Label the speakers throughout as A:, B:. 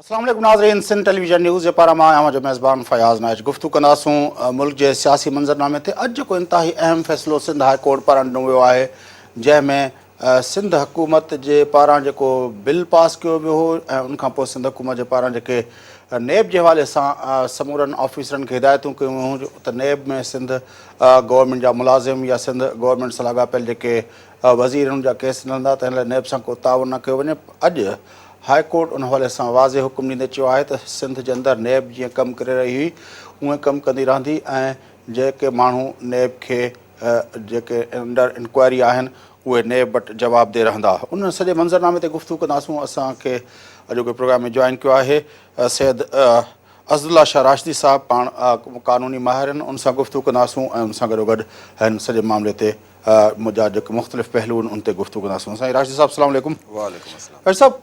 A: اسلام عليڪم ناظرين سنڌ ٽيليويزن نيوز جي پاران مان اوهان جو ميزبان فياض نائچ گفتگو ڪنداسون ملڪ جي سياسي منظرنامي تي اڄ جيڪو انتهائي اهم فيصلو سنڌ هاء ڪورٽ پاران ڏنو ويو آهي جنهن ۾ سنڌ حڪومت جي پاران جيڪو بل پاس ڪيو ويو هو ۽ ان کان پوء سنڌ حڪومت جي پاران جيڪي نيب جي حوالي سان سمورن آفيسرن کي هدايتون ڪيون ويون هيون ته نيب ۾ سنڌ گورنمينٽ جا ملازم يا سنڌ گورنمينٽ سان لاڳاپيل جيڪي وزير انهن جا ڪيس نه هلندا ته هن لاء نيب سان ڪو تعاون نه ڪيو وڃي. اڄ هاء ڪورٽ ان حوالي سان واضح حڪم ڏيندي چيو آهي ته سنڌ جي اندر نيب جيئن ڪم ڪري رهي هئي اونئين ڪم ڪندي رهندي ۽ جيڪي ماڻهو نيب کي جيڪي انڊر انڪوائري آهن اهي نيب وٽ جوابده رهندا. ان سڄي منظرنامي تي گفتگو ڪنداسون. اسان کي اڄوڪي پروگرام ۾ جوائن ڪيو آهي سيد اسدالله شاهه راشدي صاحب پاڻ قانوني ماهر آهن ان سان گفتگو ڪنداسون ۽ ان سان گڏوگڏ هن سڄي معاملي تي جا جيڪي مختلف پهلو آهن ان تي گفتگو ڪنداسون. سائين راشدي صاحب السلام عليڪم. وعليڪم
B: السلام. راشدي صاحب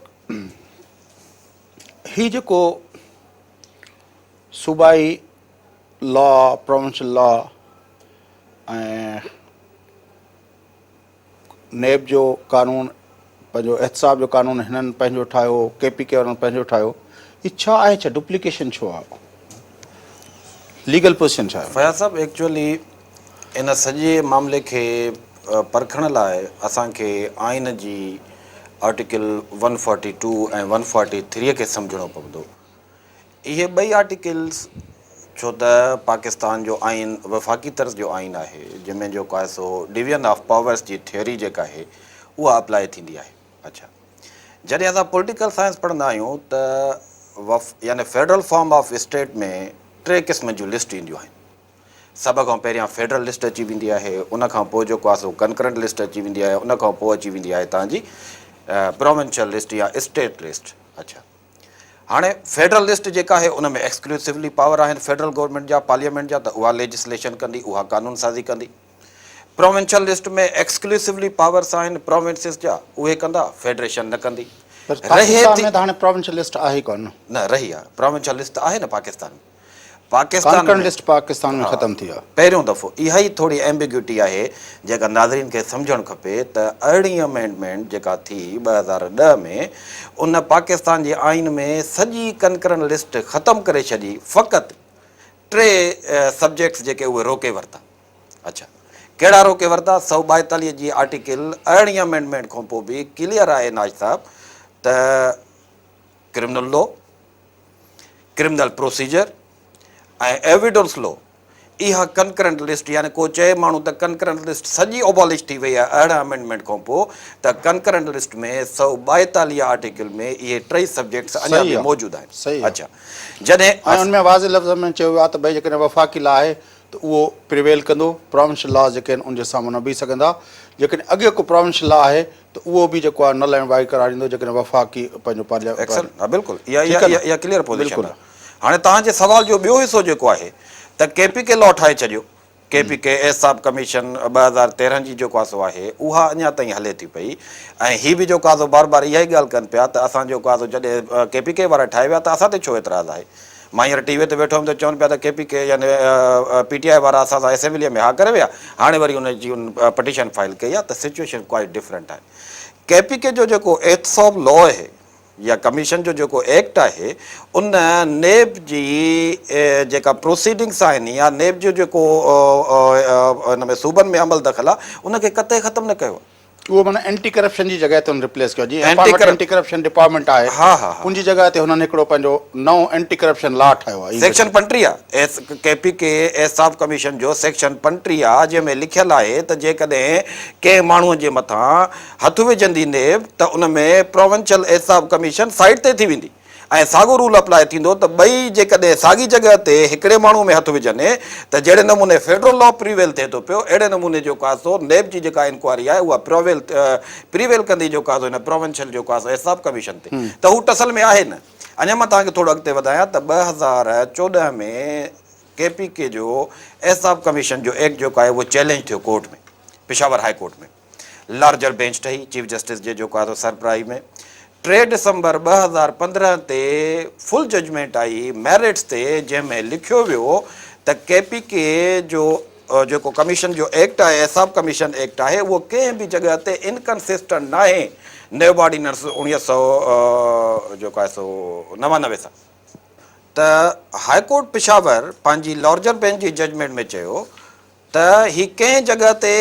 A: هي جيڪو صوبائي لا پروونشل لا ۽ نيب جو قانون پنهنجو احتساب جو قانون هنن پنهنجو ٺاهيو ڪي پي ڪي وارن پنهنجو ٺاهيو هي ڇا آهي ڇا ڊپليڪيشن ڇو آهي ليگل پوزيشن ڇا آهي؟
B: فياض صاحب ايڪچوئلي ان سڄي معاملي کي پرکڻ لاء اسان کي آئين جي article one forty two ۽ one forty three کي سمجهڻو پوندو. اهي ٻئي آرٽيڪلز ڇو ته پاڪستان جو آئين وفاقي طرز جو آئين آهي جنهن ۾ جيڪو آهي سو ڊويزن آف پاورز جي ٿيوري جيڪا آهي اها اپلائي ٿيندي آهي. اڇا جڏهن اسان پوليٽيڪل سائنس پڙهندا آهيون ته وف يعني فيڊرل فارم آف اسٽيٽ ۾ ٽي قسم جون لسٽ اينديون آهن. سڀ کان پهريان فيڊرل لسٽ اچي ويندي آهي ان کان پوء جيڪو آهي سو ڪنڪرنٽ لسٽ اچي ويندي آهي ان کان پوء اچي ويندي آهي توهان جي پراونشل لسٽ يا اسٽيٽ لسٽ. اڇا هاڻي فيڊرل لسٽ جيڪا آهي ان ۾ ايڪسڪلوسولي پاور آهن فيڊرل گورنمينٽ جا پارليامينٽ جا ته اها ليجسليشن ڪندي اها قانون سازي ڪندي. پراونشل لسٽ ۾ ايڪسڪلوسولي پاورس آهن پراونسز جا اهي ڪندا فيڊريشن نه ڪندي.
A: پر پاڪستان ۾ ته هاڻي پراونشل لسٽ آهي ڪونه.
B: نه رهي آهي پراونشل لسٽ ته آهي نه پاڪستان ۾.
A: پاڪستان ڪانڪرنٽ لسٽ پاڪستان ۾ ختم ٿي آهي.
B: پهريون دفعو اها ئي ٿوري ايمبيگيوٽي آهي جيڪا ناظرين کي سمجهڻ کپي ته ارڙهين امينڊمينٽ جيڪا ٿي 2010 ۾ ان پاڪستان جي آئين ۾ سڄي ڪنڪرنٽ لسٽ ختم ڪري ڇڏي فقط ٽي سبجيڪٽس جيڪي اهي روڪي ورتا. اڇا ڪهڙا روڪي ورتا؟ 142 جي آرٽيڪل ارڙهين امينڊمينٽ کان پوء به ڪليئر آهي ناز صاحب ته criminal law, criminal procedure ۽ evidence law اها ڪنڪرنٽ لسٽ يعني ڪو چئي ماڻهو ته ڪنڪرنٽ لسٽ سڄي ابالش ٿي وئي آهي ارڙهن امينڊمينٽ کان پوء ته ڪنڪرنٽ لسٽ ۾ 142 آرٽيڪل ۾ اهي ٽئي سبجيڪٽس اڃا به موجود آهن. اڇا جڏهن
A: ۽ ان ۾ واضح لفظن ۾ چيو ويو آهي ته ڀئي جيڪڏهن وفاقي لا آهي ته اهو پريويل ڪندو، پراونشل لاز جيڪي آهن ان جي سامهون نه بيهي سگهندا، جيڪڏهن اڳي ڪو پراونشل لا آهي ته اهو به جيڪو آهي نل ۽ وائيڊ قرار ڏيندو جيڪڏهن وفاقي پنهنجو پارليا
B: ايڪسل ها بلڪل اها اها اها ڪليئر پوزيشن آهي. هاڻي توهان جي سوال جو ٻيو حصو جيڪو آهي ته ڪي پي ڪي لا ٺاهي ڇڏيو، ڪي پي ڪي احتساب ڪميشن 2013 جي جيڪو آهي سو آهي اها اڃا تائين هلي ٿي پئي ۽ هي به جيڪو آهي سو بار بار اها ئي ڳالهه ڪن پيا ته اسان جيڪو آهي سو جڏهن ڪي پي ڪي وارا ٺاهي ويا ته اسان تي ڇو اعتراض آهي. مان هينئر ٽي وي تي ويٺو هيم ته چون پيا ته ڪي پي ڪي يعني پي ٽي آء وارا اسان سان اسيمبليء ۾ ها ڪري ويا، هاڻي وري ان جي ان پٽيشن فائل ڪئي آهي ته سچوئيشن ڪوائيٽ ڊفرنٽ آهي. ڪي پي ڪي جو جيڪو احتساب لا آهي يا ڪميشن جو جيڪو ايڪٽ آهي ان نيب جي جيڪا پروسيڊنگس آهن يا نيب جو جيڪو ان ۾ صوبن ۾ عمل دخل آهي ان کي قطعي ختم نه ڪيو آهي.
A: اهو معنيٰ اينٽي ڪرپشن جي جڳهه تي هن ريپليس ڪيو جيئن پاڻ وٽ اينٽي ڪرپشن ڊپارٽمينٽ آهي ان جي جڳهه تي هنن هڪڙو پنهنجو نئون اينٽي ڪرپشن لا ٺاهيو آهي.
B: Section 35 S K P K احتساب ڪميشن جو سيڪشن 35 جنهن ۾ لکيل آهي ته جيڪڏهن ڪنهن ماڻهو جي مٿان هٿ وجهندي نيب ته ان ۾ پراونشل احتساب ڪميشن سائيڊ تي ٿي ويندي. ۽ ساڳو رول اپلاء ٿيندو ته ٻئي جيڪڏهن ساڳي جڳهه تي هڪڙي ماڻهو ۾ هٿ وجهن ته جهڙي نموني فيڊرل لا پريويل ٿئي ٿو پيو اهڙي نموني جيڪو آهي سو نيب جي جيڪا انڪوائري آهي اها پريويل پريويل ڪندي جيڪو آهي سو هن پراونشل جيڪو آهي سو احتساب ڪميشن تي ته هو ٽسل ۾ آهي نه. اڃا مان توهان کي ٿورو اڳتي وڌايان ته 2014 ۾ ڪي پي ڪي جو احتساب ڪميشن جو ايڪٽ جيڪو آهي اهو چئلينج ٿيو court ۾ Peshawar high court ۾. Larger bench ٺهي چيف جسٽس جي جيڪو آهي سو سربراهي ۾ 3 ڊسمبر 2015 تي فل ججمينٽ آئي ميرٽس تي جنهن ۾ لکيو ويو ته ڪي پي ڪي جو جيڪو ڪميشن جو ايڪٽ آهي احتساب ڪميشن ايڪٽ آهي اهو ڪنهن به جڳهه تي انڪنسسٽنٽ ناهي. نيب آرڊيننس 1900 جيڪو آهي سو 99 سان ته هاء ڪورٽ پشاور پنهنجي لارجر بينچ جي ججمينٽ ۾ چيو ته هي ڪنهن جڳهه تي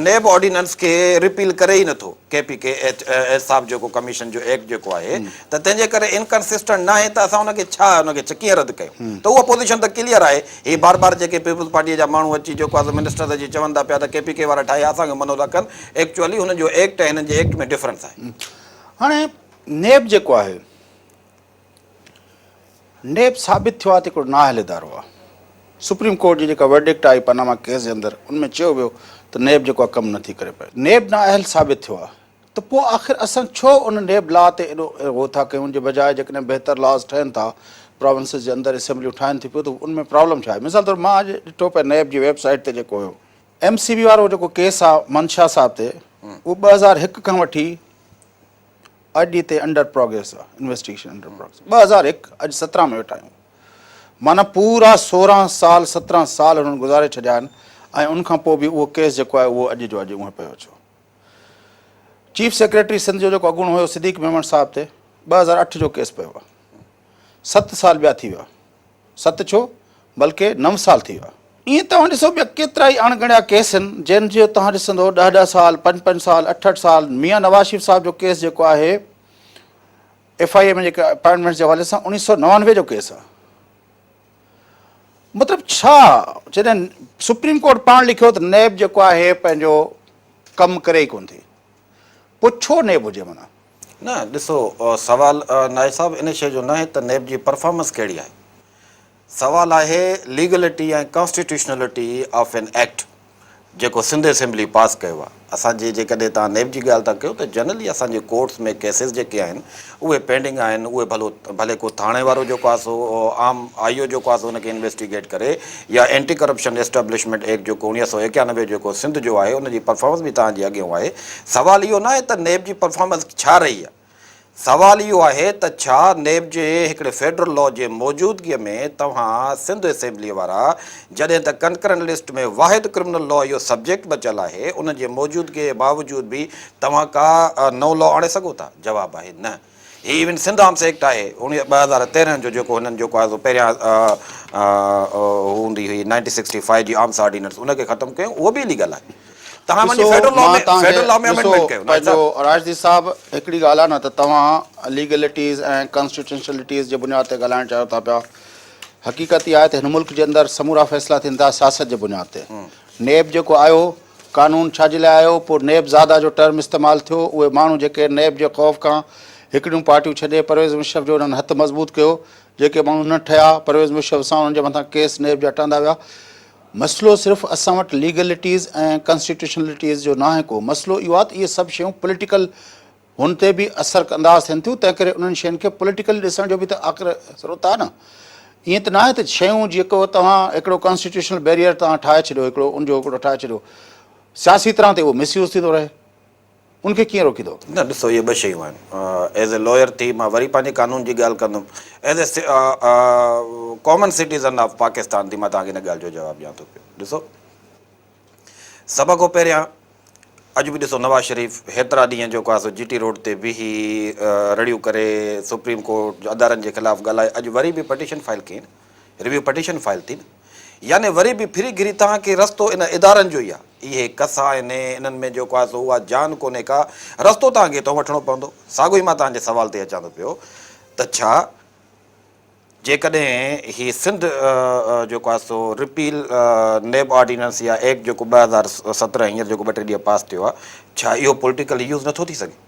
B: نيب آرڊيننس کي رپيل ڪري ئي نٿو، ڪي پي ڪي احتساب جيڪو ڪميشن جو ايڪٽ جيڪو آهي ته تنهن جي ڪري انڪنسسٽنٽ ناهي ته اسان ان کي ڇا ان کي ڪيئن رد ڪيون ته اها پوزيشن ته ڪليئر آهي. هي بار بار جيڪي پيپلز پارٽي جا ماڻهو اچي جيڪو آهي سو منسٽرز اچي چون ٿا پيا ته ڪي پي ڪي وارا ٺاهي اسان کي منو ٿا ڪن، ايڪچوئلي هنن جو ايڪٽ ۽ هنن جي ايڪٽ ۾ ڊفرنس آهي.
A: هاڻي نيب جيڪو آهي نيب ثابت ٿيو آهي ته هڪڙو نااهل ادارو آهي. سپريم ڪورٽ جي جيڪا ورڊڪٽ آئي پاناما ڪيس جي اندر ان ۾ چيو ويو ته نيب جيڪو آهي ڪم نٿي ڪري پئي. نيب نااهل ثابت ٿيو آهي ته پوء آخر اسان ڇو ان نيب لا تي ايڏو غو ٿا ڪيون ان جي بجاء جيڪڏهن بهتر لاز ٺهن ٿا پراونسز جي اندر اسيمبليون ٺاهن ٿيون پيون ته ان ۾ پرابلم ڇا آهي مثال طور مان اڄ ڏٺو پئي نيب جي ويب سائيٽ تي جيڪو هيو ايم سي بي وارو جيڪو ڪيس آهي منشا صاحب تي اهو 2001 کان وٺي اڄ ڏينهن تائين انڊر پروگريس آ انويسٽيگيشن انڊر پروگريس 2001 اڄ 17 ۾ ويٺا آهيون معنيٰ پورا 16 سال 17 سال هنن گذاري ڇڏيا آهن ۽ ان کان پوء به اهو ڪيس جيڪو آهي اهو اڄ جو اڄ اونهي پيو اچو چيف سيڪريٽري سنڌ جو جيڪو اڳوڻو هيو صديق ميمڻ صاحب تي 2008 جو ڪيس پيو آهي 7 سال ٻيا ٿي ويا ست ڇو بلڪه نو سال ٿي ويا. ائين توهان ڏسو ٻيا ڪيترائي اڻ ڳڻيا ڪيس آهن جن جو توهان ڏسندو ڏهه ڏهه سال، پنج پنج سال، اٺ اٺ سال، ميان نواز شريف صاحب جو ڪيس جيڪو آهي ايف I اي ۾ جيڪا اپائنٽمينٽس جي حوالي سان 1999 جو ڪيس آهي. مطلب ڇا جڏهن سپريم ڪورٽ پاڻ لکيو ته نيب جيڪو آهي پنهنجو ڪم ڪري ئي ڪونه ٿي پوء ڇو نيب هجي معنيٰ.
B: نه ڏسو سوال نائچ صاحب ان شيء جو ناهي ته نيب جي پرفارمنس ڪهڙي آهي سوال آهي legality ۽ constitutionality of an act جيڪو سنڌ اسيمبلي پاس ڪيو آهي اسان جي جيڪڏهن توهان نيب جي ڳالهه ٿا ڪيو ته جنرلي اسان جي ڪورٽس ۾ ڪيسز جيڪي آهن اهي پينڊنگ آهن اهي ڀلو ڀلي ڪو ٿاڻي وارو جيڪو آهي سو عام آئي او جيڪو آهي سو ان کي انويسٽيگيٽ ڪري يا اينٽي ڪرپشن اسٽيبلشمينٽ ايڪٽ جيڪو 1991 جيڪو سنڌ جو آهي ان جي پرفارمنس به توهان جي اڳيون آهي سوال اهو ناهي ته نيب جي پرفارمنس ڇا رهي آهي سوال اهو آهي ته ڇا نيب جي هڪڙي فيڊرل لا جي موجودگي ۾ توهان سنڌ اسيمبلي وارا جڏهن ته ڪنڪرنٽ لسٽ ۾ واحد ڪرمنل لا اهو سبجيڪٽ بچيل آهي ان جي موجودگي باوجود به توهان ڪا نئون لا آڻي سگهو ٿا جواب آهي نه هي ايون سنڌ آرمس ايڪٽ آهي اوڻيهه 2013 جو جيڪو هنن جيڪو آهي سو پهريان هوندي هئي نائنٽين سڪسٽي فائيو جي آرمس آرڊيننس ان کي ختم ڪيو اهو به اليگل آهي توهان وڃي
A: ڏسو
B: فيڊرل لا
A: مان
B: ۾
A: توهان کي
B: فيڊرل لا ۾
A: ڏسو
B: امينڊمينٽ ڪيو نائچ
A: پنهنجو
B: صاحب.
A: راشدي صاحب هڪڙي ڳالهه آهي نه ته توهان ليگلٽيز ۽ ڪانسٽيٽيوشنلٽيز جي بنياد تي ڳالهائڻ چاهيو ٿا پيا حقيقت اها آهي ته هن ملڪ جي اندر سمورا فيصلا ٿين ٿا سياست جي بنياد تي نيب جيڪو آيو قانون ڇا جي لاء آيو؟ پوء نيب زاده جو ٽرم استعمال ٿيو، اهي ماڻهو جيڪي نيب جي خوف کان هڪڙيون پارٽيون ڇڏي پرويز مشرف جو انهن هٿ مضبوط ڪيو، جيڪي ماڻهو نه ٺهيا پرويز مشرف سان انهن جي مٿان ڪيس نيب جا ٺهندا ويا. مسئلو صرف اسان وٽ ليگلٽيز ۽ ڪانسٽيٽيوشنلٽيز جو ناهي ڪو، مسئلو اهو آهي ته اهي سڀ شيون پوليٽيڪل هن تي به اثر انداز ٿين ٿيون، تنهن ڪري انهن شين کي پوليٽيڪلي ڏسڻ جو به ته آخر ضرورت آهي نه. ائين ته ناهي ته شيون جيڪو توهان هڪڙو ڪانسٽيٽيوشنل بيريئر توهان ٺاهي ڇڏيو هڪڙو ان جو هڪڙو ٺاهي ڇڏيو سياسي طرح تي اهو مس يوز ٿيندو رهي ان کي ڪيئن روڪيندو؟
B: نه ڏسو اهي ٻه شيون آهن ايز اي لائر ٿي مان وري پنهنجي قانون جي ڳالهه ڪندم as a common citizen of Pakistan ٿي مان توهان کي ان ڳالهه جو جواب ڏيان ٿو پيو ڏسو سڀ کان پهريان اڄ به ڏسو نواز شريف هيترا ڏينهن جيڪو آهي سو جي ٽي روڊ تي بيهي رڙيون ڪري سپريم ڪورٽ ادارن جي خلاف ڳالهائي اڄ وري به پٽيشن فائل ڪئي نه ريويو پٽيشن فائل ٿي نه يعني وري به ڦري گهري توهان کي رستو ان ادارن جو ئي آهي اهي ڪس آهن انهن ۾ جيڪو آهي سو اها جان ڪونهي ڪا رستو توهان کي هتان وٺڻو پوندو ساڳو ئي مان توهان جي سوال تي اچان ٿو پيو ته ڇا جيڪڏهن هي سنڌ جيڪو آهي سو رپيل نيب آرڊيننس يا ايڪٽ جيڪو 2017 هينئر جيڪو ٻه ٽي ڏينهن پاس ٿيو آهي ڇا اهو پوليٽيڪل يوز نٿو ٿي سگهي؟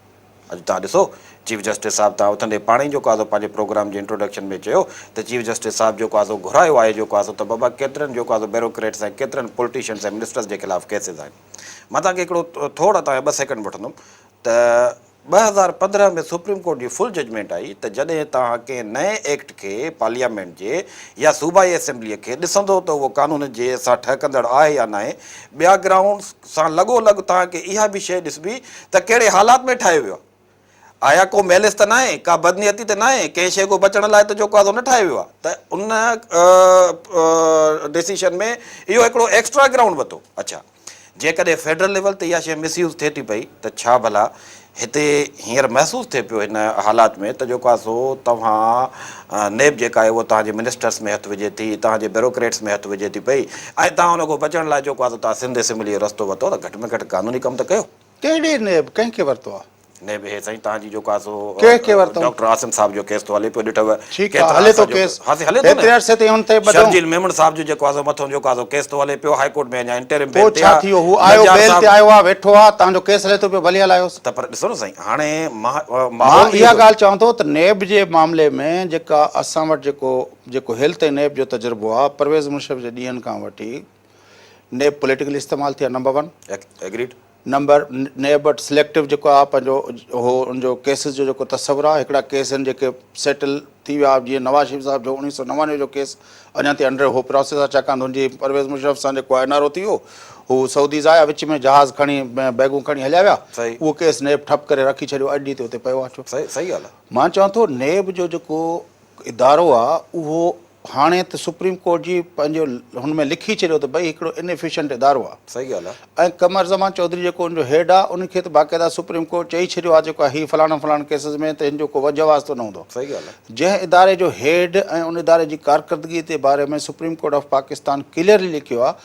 B: اڄ توهان ڏسو چيف جسٽس صاحب توهان اٿندي پاڻ ئي جيڪو آهي سو پنهنجي پروگرام جي انٽروڊڪشن ۾ چيو ته چيف جسٽس صاحب جيڪو آهي سو گهرايو آهي جيڪو آهي سو ته بابا ڪيترن جيڪو آهي سو بيروڪريٽس ۽ ڪيترن پوليٽيشنس ۽ منسٽرز جي خلاف ڪيسز آهن مان توهان کي هڪڙو ٿورا توهان جا ٻه سيڪنڊ وٺندم ته 2015 ۾ سپريم ڪورٽ جي فل ججمينٽ آئي ته جڏهن توهان ڪنهن نئين ايڪٽ کي پارليامينٽ جي يا صوبائي اسيمبليء کي ڏسندو ته اهو قانون جي سان ٺهڪندڙ آهي يا ناهي، ٻيا گرائونڊز سان لڳو لڳ توهان کي اها به شيء ڏسبي ته ڪهڙي حالات ۾ ٺاهيو ويو آهي. آيا ڪو ميلس ته ناهي، ڪا بدنيتي ته ناهي، ڪنهن شيء کان بچڻ لاء ته جيڪو آهي سو نه ٺاهيو ويو آهي ته ان ڊسيشن ۾ اهو هڪڙو ايڪسٽرا گرائونڊ ورتو. اڇا جيڪڏهن فيڊرل ليول تي اها شيء مس يوز ٿئي ٿي پئي ته ڇا ڀلا هتي هينئر محسوس ٿئي پيو هن حالات ۾ ته جيڪو آهي سو توهان نيب جيڪا آهي اهو توهان جي منسٽرس ۾ هٿ وجهي ٿي، توهان جي بيروڪريٽس ۾ هٿ وجهي ٿي پئي ۽ توهان ان کان بچڻ لاء جيڪو آهي سو توهان سنڌ اسيمبلي جو رستو ورتو ته گهٽ ۾ گهٽ قانوني ڪم ته ڪيو.
A: ڪهڙي نيب ڪنهن کي ورتو آهي؟
B: نيب هي سائين توهان جي جيڪو آهي سو
A: ڪنهن کي ورتو؟
B: ڊاڪٽر عاصم صاحب جو ڪيس ٿو هلي پيو ڏٺو
A: ٺيڪ آهي هلي ٿو ڪيس
B: ها سائين هلي ٿو نه
A: هيتري عرصي تائين ان تي ٻڌو
B: شرجيل ميمڻ صاحب جو جيڪو آهي سو مٿو جيڪو آهي سو ڪيس ٿو هلي پيو هائي ڪورٽ ۾ اڃا انٽرم
A: پوء
B: بيل تي
A: ڇا
B: آهي
A: ٿي ويو هو آيو
B: نجار
A: بيل تي
B: صاحب
A: آيو آهي ويٺو آهي توهان جو ڪيس هلي ٿو پيو ڀلي هلايوس.
B: ته پر ڏسو نه سائين هاڻي
A: مان
B: ماحول
A: اها ڳالهه چوان ٿو ته نيب جي معاملي ۾ جيڪا اسان وٽ جيڪو جيڪو هيل تائين نيب جو تجربو آهي پرويز مشرف جي ڏينهن کان وٺي نيب پوليٽيڪلي استعمال ٿي آهي number one
B: agreed.
A: Number NAB وٽ سليڪٽو جيڪو آهي پنهنجو هو ان جو ڪيسز جو جيڪو تصور آهي هڪڙا ڪيس آهن جيڪي سيٽل ٿي ويا جيئن نواز شريف صاحب جو 1999 جو ڪيس اڃا تائين انڊر هو پراسيس آهي ڇاڪاڻ ته هن جي پرويز مشرف سان جيڪو اين آر او ٿي ويو هو سعوديز آيا وچ ۾ جهاز کڻي بيگون کڻي هليا ويا اهو ڪيس نيب ٺپ ڪري رکي ڇڏيو اڄ ڏينهن تي اتي پيو آهي
B: صحيح ڳالهه
A: آهي مان چوان ٿو نيب جو جيڪو ادارو آهي اهو هاڻي ته سپريم ڪورٽ جي پنهنجو هن ۾ لکي ڇڏيو ته ڀئي هڪڙو ان ايفيشنٽ ادارو آهي.
B: صحيح ڳالهه آهي.
A: ۽ قمر زمان چوڌري جيڪو ان جو هيڊ آهي ان کي ته باقاعده سپريم ڪورٽ چئي ڇڏيو آهي جيڪو هي فلاڻن فلاڻن ڪيسز ۾ ته هن جو ڪو وجهه واسطو نه هوندو.
B: صحيح ڳالهه آهي.
A: جنهن اداري جو هيڊ ۽ ان اداري جي ڪارڪردگي تي باري ۾ supreme court of Pakistan clearly لکيو آهي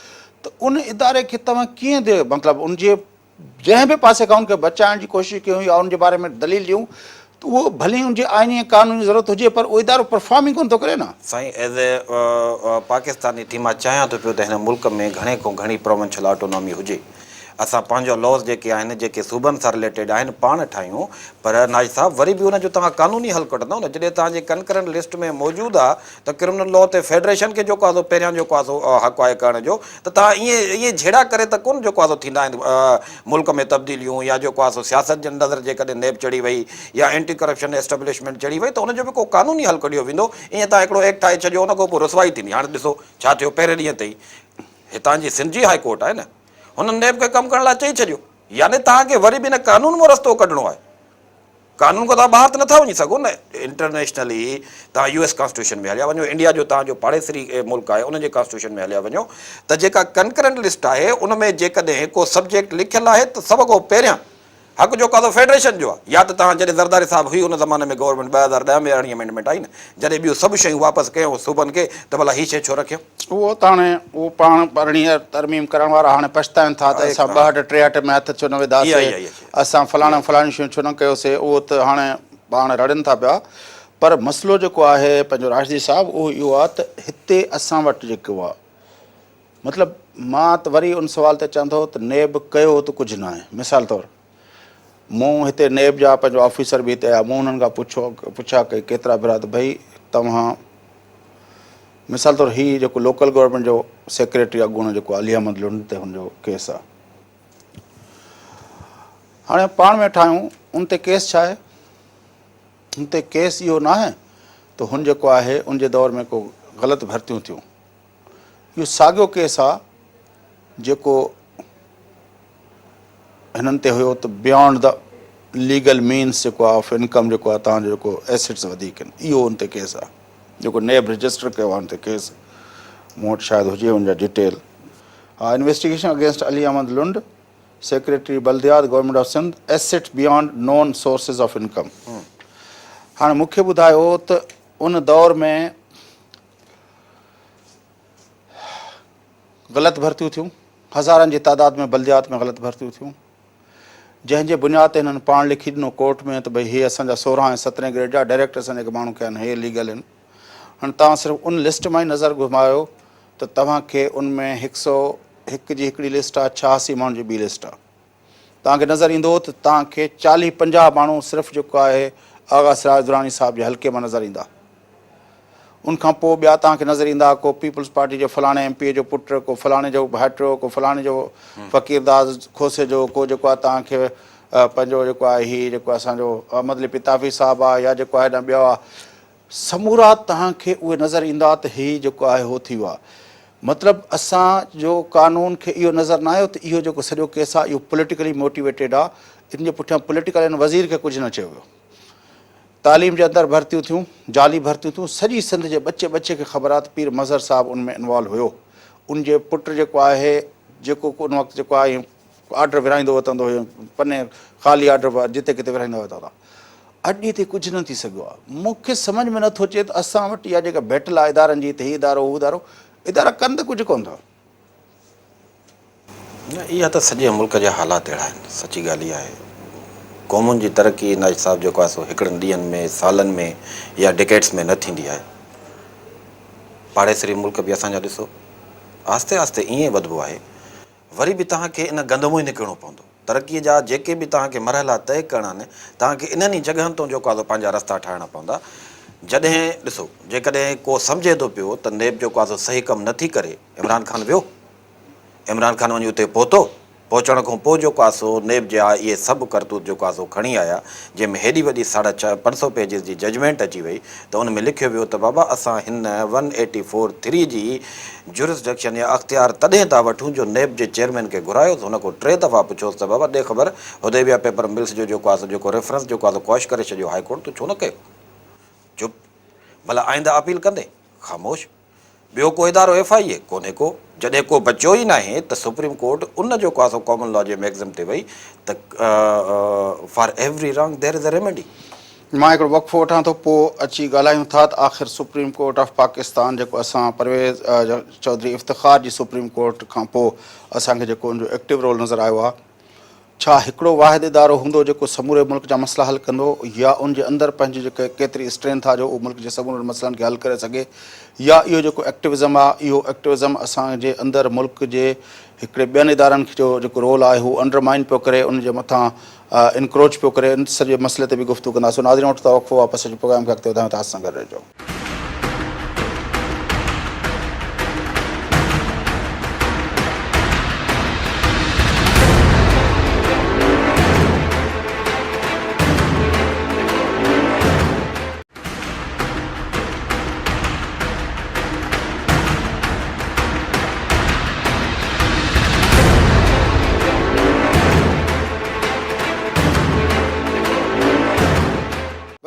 A: ته ان اداري کي توهان ڪيئن مطلب ان جي جنهن به پاسي کان ان کي بچائڻ جي ڪوشش ڪيون يا ان جي باري ۾ دليل ڏيون ته اهو ڀلي ان جي آئيني ۽ قانوني ضرورت هجي پر اهو ادارو پرفارم ئي ڪونه ٿو ڪري نه.
B: سائين ايز اي پاڪستاني ٿي مان چاهيان ٿو پيو ته هن ملڪ ۾ گهڻي کان گهڻي پراونشل آٽونامي هجي. اسان پنهنجا لاز جيڪي آهن جيڪي صوبن سان رليٽيڊ آهن پاڻ ٺاهيون پر ناز صاحب وري به ان جو توهان قانوني حل ڪڍندؤ نه جڏهن توهان جي ڪنڪرنٽ لسٽ ۾ موجود آ ته ڪرمنل لا تي فيڊريشن کي جيڪو آ سو پهريان جيڪو آ سو حق آهي ڪرڻ جو ته توهان ائين ائين جهيڙا ڪري ته ڪونه جيڪو آ سو ٿيندا آهن ملڪ ۾ تبديليون يا جيڪو آ سو سياست جي نظر جيڪڏهن نيب چڙهي وئي يا اينٽي ڪرپشن ايسٽبلشمينٽ چڙهي وئي ته ان جو به ڪو قانوني حل ڪڍيو ويندو ائين توهان هڪڙو ايڪٽ ٺاهي ڇڏيو ان کان پوء رسوائي ٿيندي هاڻي ڏسو ڇا ٿيو پهرين ڏينهن تي ئي هتان جي سنڌ جي هائي ڪورٽ آهي نه هنن نيب کي ڪم ڪرڻ لاء چئي ڇڏيو يعني توهان کي وري به ان قانون مان رستو ڪڍڻو آهي قانون کان توهان ٻاهر ته نٿا وڃي سگهو نه انٽرنيشنلي توهان يو ايس ڪانسٽيٽيوشن ۾ هليا وڃو انڊيا جو توهان جو پاڙيسري ملڪ آهي ان جي ڪانسٽيٽيوشن ۾ هليا وڃو ته جيڪا ڪنڪرنٽ لسٽ آهي ان ۾ جيڪڏهن ڪو سبجيڪٽ لکيل آهي ته سڀ کان پهريان حق جو قاضو فيڊريشن جو آهي يا ته توهان جڏهن زرداري صاحب هئي ان زماني ۾ گورنمينٽ 2010 ۾ ارڙهين امينڊمينٽ آئي نه جڏهن ٻيون سڀ شيون واپس ڪيون صوبن کي ته ڀلا هي شي ڇو رکيو.
A: اهو ته هاڻي اهو پاڻ ارڙهين ترميم ڪرڻ وارا هاڻي پڇتائن ٿا ته اسان 62 63 ۾ هٿ ڇو نه وڌاسي اسان فلاڻيون فلاڻيون شيون ڇو نه ڪيوسي اهو ته هاڻي پاڻ رڙين ٿا پيا پر مسئلو جيڪو آهي پنهنجو راشدي صاحب اهو اهو آهي ته هتي اسان وٽ جيڪو آهي مطلب مان ته وري ان سوال تي اچان ٿو ته نيب ڪيو ته ڪجهه نه آهي مثال طور مون هتي نيب جا پنهنجو آفيسر به هتي آيا مون انهن کان پڇو پڇا ڪئي ڪيترا ڀيرا ته ڀئي توهان مثال طور هي جيڪو لوڪل گورنمينٽ جو سيڪريٽري اڳوڻو جيڪو علي احمد لنڊ تي هن جو ڪيس آهي هاڻي پاڻ ۾ ٺاهيون ان تي ڪيس ڇا آهي؟ ان تي ڪيس اهو ناهي ته هن جيڪو آهي ان جي دور ۾ ڪو غلط ڀرتيون ٿيون. اهو ساڳيو ڪيس آهي جيڪو هنن تي هيو ته بيانڊ the legal means جيڪو آهي آف انڪم جيڪو آهي تان جو جيڪو ايسيٽس وڌيڪ آهن اهو ان تي ڪيس آهي جيڪو نيب رجسٽر ڪيو آهي ان تي ڪيس مون وٽ شايد هجي ان جا ڊيٽيل ها investigation against Ali Ahmed Lund secretary بلديات government of Sindh asset beyond known sources of income هاڻي مون کي ٻڌايو ته ان دور ۾ غلط ڀرتيون ٿيون هزارن جي تعداد ۾ بلديات ۾ غلط ڀرتيون ٿيون جنهن جي بنياد تي هنن پاڻ لکي ڏنو ڪورٽ ۾ ته ڀئي هي اسان جا 16 ۽ 17 گريڊ جا ڊائريڪٽ اسان جيڪي ماڻهو ڪيا آهن هي ليگل آهن هاڻي توهان صرف ان لسٽ مان ئي نظر گهمايو ته توهان کي ان ۾ هڪ سئو هڪ جي هڪڙي لسٽ آهي، 86 ماڻهن جي ٻي لسٽ آهي. توهان کي نظر ايندو ته توهان کي چاليهه پنجاهه ماڻهو صرف جيڪو آهي آغا سراج دراني صاحب جي حلقي مان نظر ايندا. ان کان پوء ٻيا توهان کي نظر ايندا ڪو پيپلز پارٽي جو فلاڻي ايم پي اي جو پٽ، ڪو فلاڻي جو ڀائٽيو، ڪو فلاڻي جو فقير داس کوسي جو، ڪو جيڪو آهي توهان کي پنهنجو جيڪو آهي هي جيڪو اسان جو احمد علي پتافي صاحب آهي يا جيڪو آهي نه ٻيو آهي. سمورا توهان کي اهي نظر ايندا ته هي جيڪو آهي هو ٿي ويو آهي. مطلب اسان جو قانون کي اهو نظر نه آيو ته اهو جيڪو سڄو ڪيس آهي اهو پوليٽيڪلي موٽيويٽيڊ آهي ان جي پٺيان پوليٽيڪل ان وزير کي ڪجهه نه چيو ويو. تعليم جي اندر ڀرتيون ٿيون، جعلي ڀرتيون ٿيون، سڄي سنڌ جي ٻچي ٻچي کي خبر آهي ته پير مظهر صاحب ان ۾ انوالو هيو. ان جي پٽ جيڪو آهي جيڪو ان وقت جيڪو آهي آرڊر ورهائيندو وتندو هيو پني خالي آرڊر جتي ڪٿي ورهائيندا وتندا هئا. اڄ ڏينهن تائين ڪجهه نه ٿي سگهيو آهي. مون کي سمجهه ۾ نٿو اچي ته اسان وٽ اها جيڪا بيٽل آهي ادارن جي ته هي ادارو هو ادارو، ادارا ڪن ته ڪجهه ڪونه ٿا.
B: نه اها ته سڄي ملڪ جا حالات اهڙا آهن، سچي ڳالهه اها آهي. قومن جي ترقي ناجي صاحب جيڪو آهي سو هڪڙن ڏينهن ۾، سالن ۾ يا ڊڪيڊس ۾ نه ٿيندي آهي. پاڙيسري ملڪ به اسان جا ڏسو آهستي آهستي ائين ئي وڌبو آهي. وري به توهان کي ان گند مان ئي نڪرڻو پوندو. ترقيء جا جيڪي به توهان کي مرحلا طئي ڪرڻا آهن، توهان کي انهن ئي جڳهن تون جيڪو آهي سو پنهنجا رستا ٺاهڻا پوندا. جڏهن ڏسو جيڪڏهن ڪو سمجهي ٿو پيو ته نيب جيڪو آهي سو صحيح ڪم نه ٿي ڪري، عمران خان ويو، عمران خان وڃي اتي پهتو، پهچڻ کان پوء جيڪو آهي سو نيب جا اهي سڀ ڪرتوت جيڪو آهي سو کڻي آيا، جنهن ۾ هيڏي وڏي ساڍا ڇهه پنج سئو پيجز جي ججمينٽ اچي وئي ته ان ۾ لکيو ويو ته بابا اسان هن ون ايٽي فور ٿري جي جورسڊڪشن يا اختيار تڏهن ٿا وٺون جو نيب جي چيئرمين کي گهرايوس هن کان ٽي دفعا پڇيوس ته بابا ڏي خبر حديبيه پيپر ملز جو جيڪو آهي سو جيڪو ريفرنس جيڪو آهي سو ڪواش ڪري ڇڏيو هائي ڪورٽ تو ڇو نه ڪيو؟ چپ ڀلا آئنده اپيل ڪندين؟ خاموش. ٻيو ڪو ادارو ايف I اي ڪونهي ڪو، جڏهن ڪو بچيو ئي ناهي ته سپريم ڪورٽ ان جيڪو آهي سو ڪامن لا جي ميڪزم تي وئي ته for every wrong there is a remedy.
A: مان هڪڙو وقفو وٺان ٿو پوء اچي ڳالهايون ٿا ته آخر سپريم ڪورٽ آف پاڪستان جيڪو اسان پرويز چوڌري افتخار جي سپريم ڪورٽ کان پوء اسان کي جيڪو ان جو ايڪٽو رول نظر آيو آهي ڇا هڪڙو واحد ادارو هوندو جيڪو سموري ملڪ جا مسئلا حل ڪندو يا ان جي اندر پنهنجي جيڪي ڪيتري اسٽرينٿ آهي جو اهو ملڪ جي سمورن مسئلن کي حل ڪري سگهي يا اهو جيڪو ايڪٽوزم آهي اهو ايڪٽوزم اسان جي اندر ملڪ جي هڪڙي ٻين ادارن جو جيڪو رول آهي هو انڊرمائن پيو ڪري ان جي مٿان انڪروچ پيو ڪري ان سڄي مسئلي تي به گفتگو ڪنداسون ناظرين وٺون ٿا وقفو واپس اچي پروگرام کي اڳتي وڌايون ٿا اسان سان گڏ رهجو.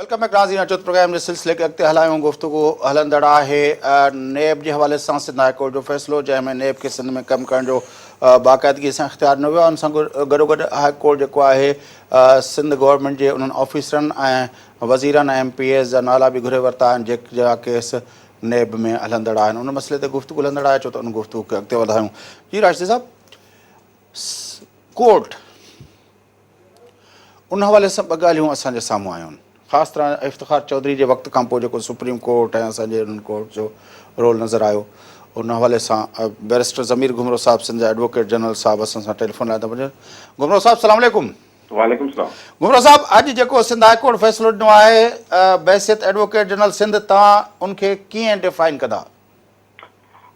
A: Welcome back ناظرين اچو ته پروگرام جي سلسلي کي اڳتي هلايون گفتگو هلندڙ آهي نيب جي حوالي سان سنڌ هاء ڪورٽ جو فيصلو جنهن ۾ نيب کي سنڌ ۾ ڪم ڪرڻ جو باقاعدگي سان اختيار ڏنو ويو آهي ان سان گڏو گڏ هاء ڪورٽ جيڪو آهي سنڌ گورنمينٽ جي انهن آفيسرن ۽ وزيرن ۽ ايم پي ايز جا نالا به گهري ورتا آهن جيڪ جا ڪيس نيب ۾ هلندڙ آهن ان مسئلي تي گفتگو هلندڙ آهي اچو ته ان گفتگو کي اڳتي وڌايون جي راشدي صاحب ڪورٽ ان حوالي سان ٻه ڳالهيون اسان جي سامهون آيون آهن. خاص طرح افتخار چوڌري جي وقت کان پوء جيڪو سپريم ڪورٽ ۽ اسان جي انهن ڪورٽ جو رول نظر آيو ان حوالي سان بئريسٽر ضمير گهمرو صاحب سنڌ جا ايڊووڪيٽ جنرل صاحب اسان سان ٽيليفون لائين تي موجود گهمرو صاحب السلام عليڪم.
C: وعليڪم السلام.
A: گهمرو صاحب اڄ جيڪو سنڌ هاء ڪورٽ فيصلو ڏنو آهي بحيثيت ايڊووڪيٽ جنرل سنڌ توهان ان کي ڪيئن ڊفائن ڪندا؟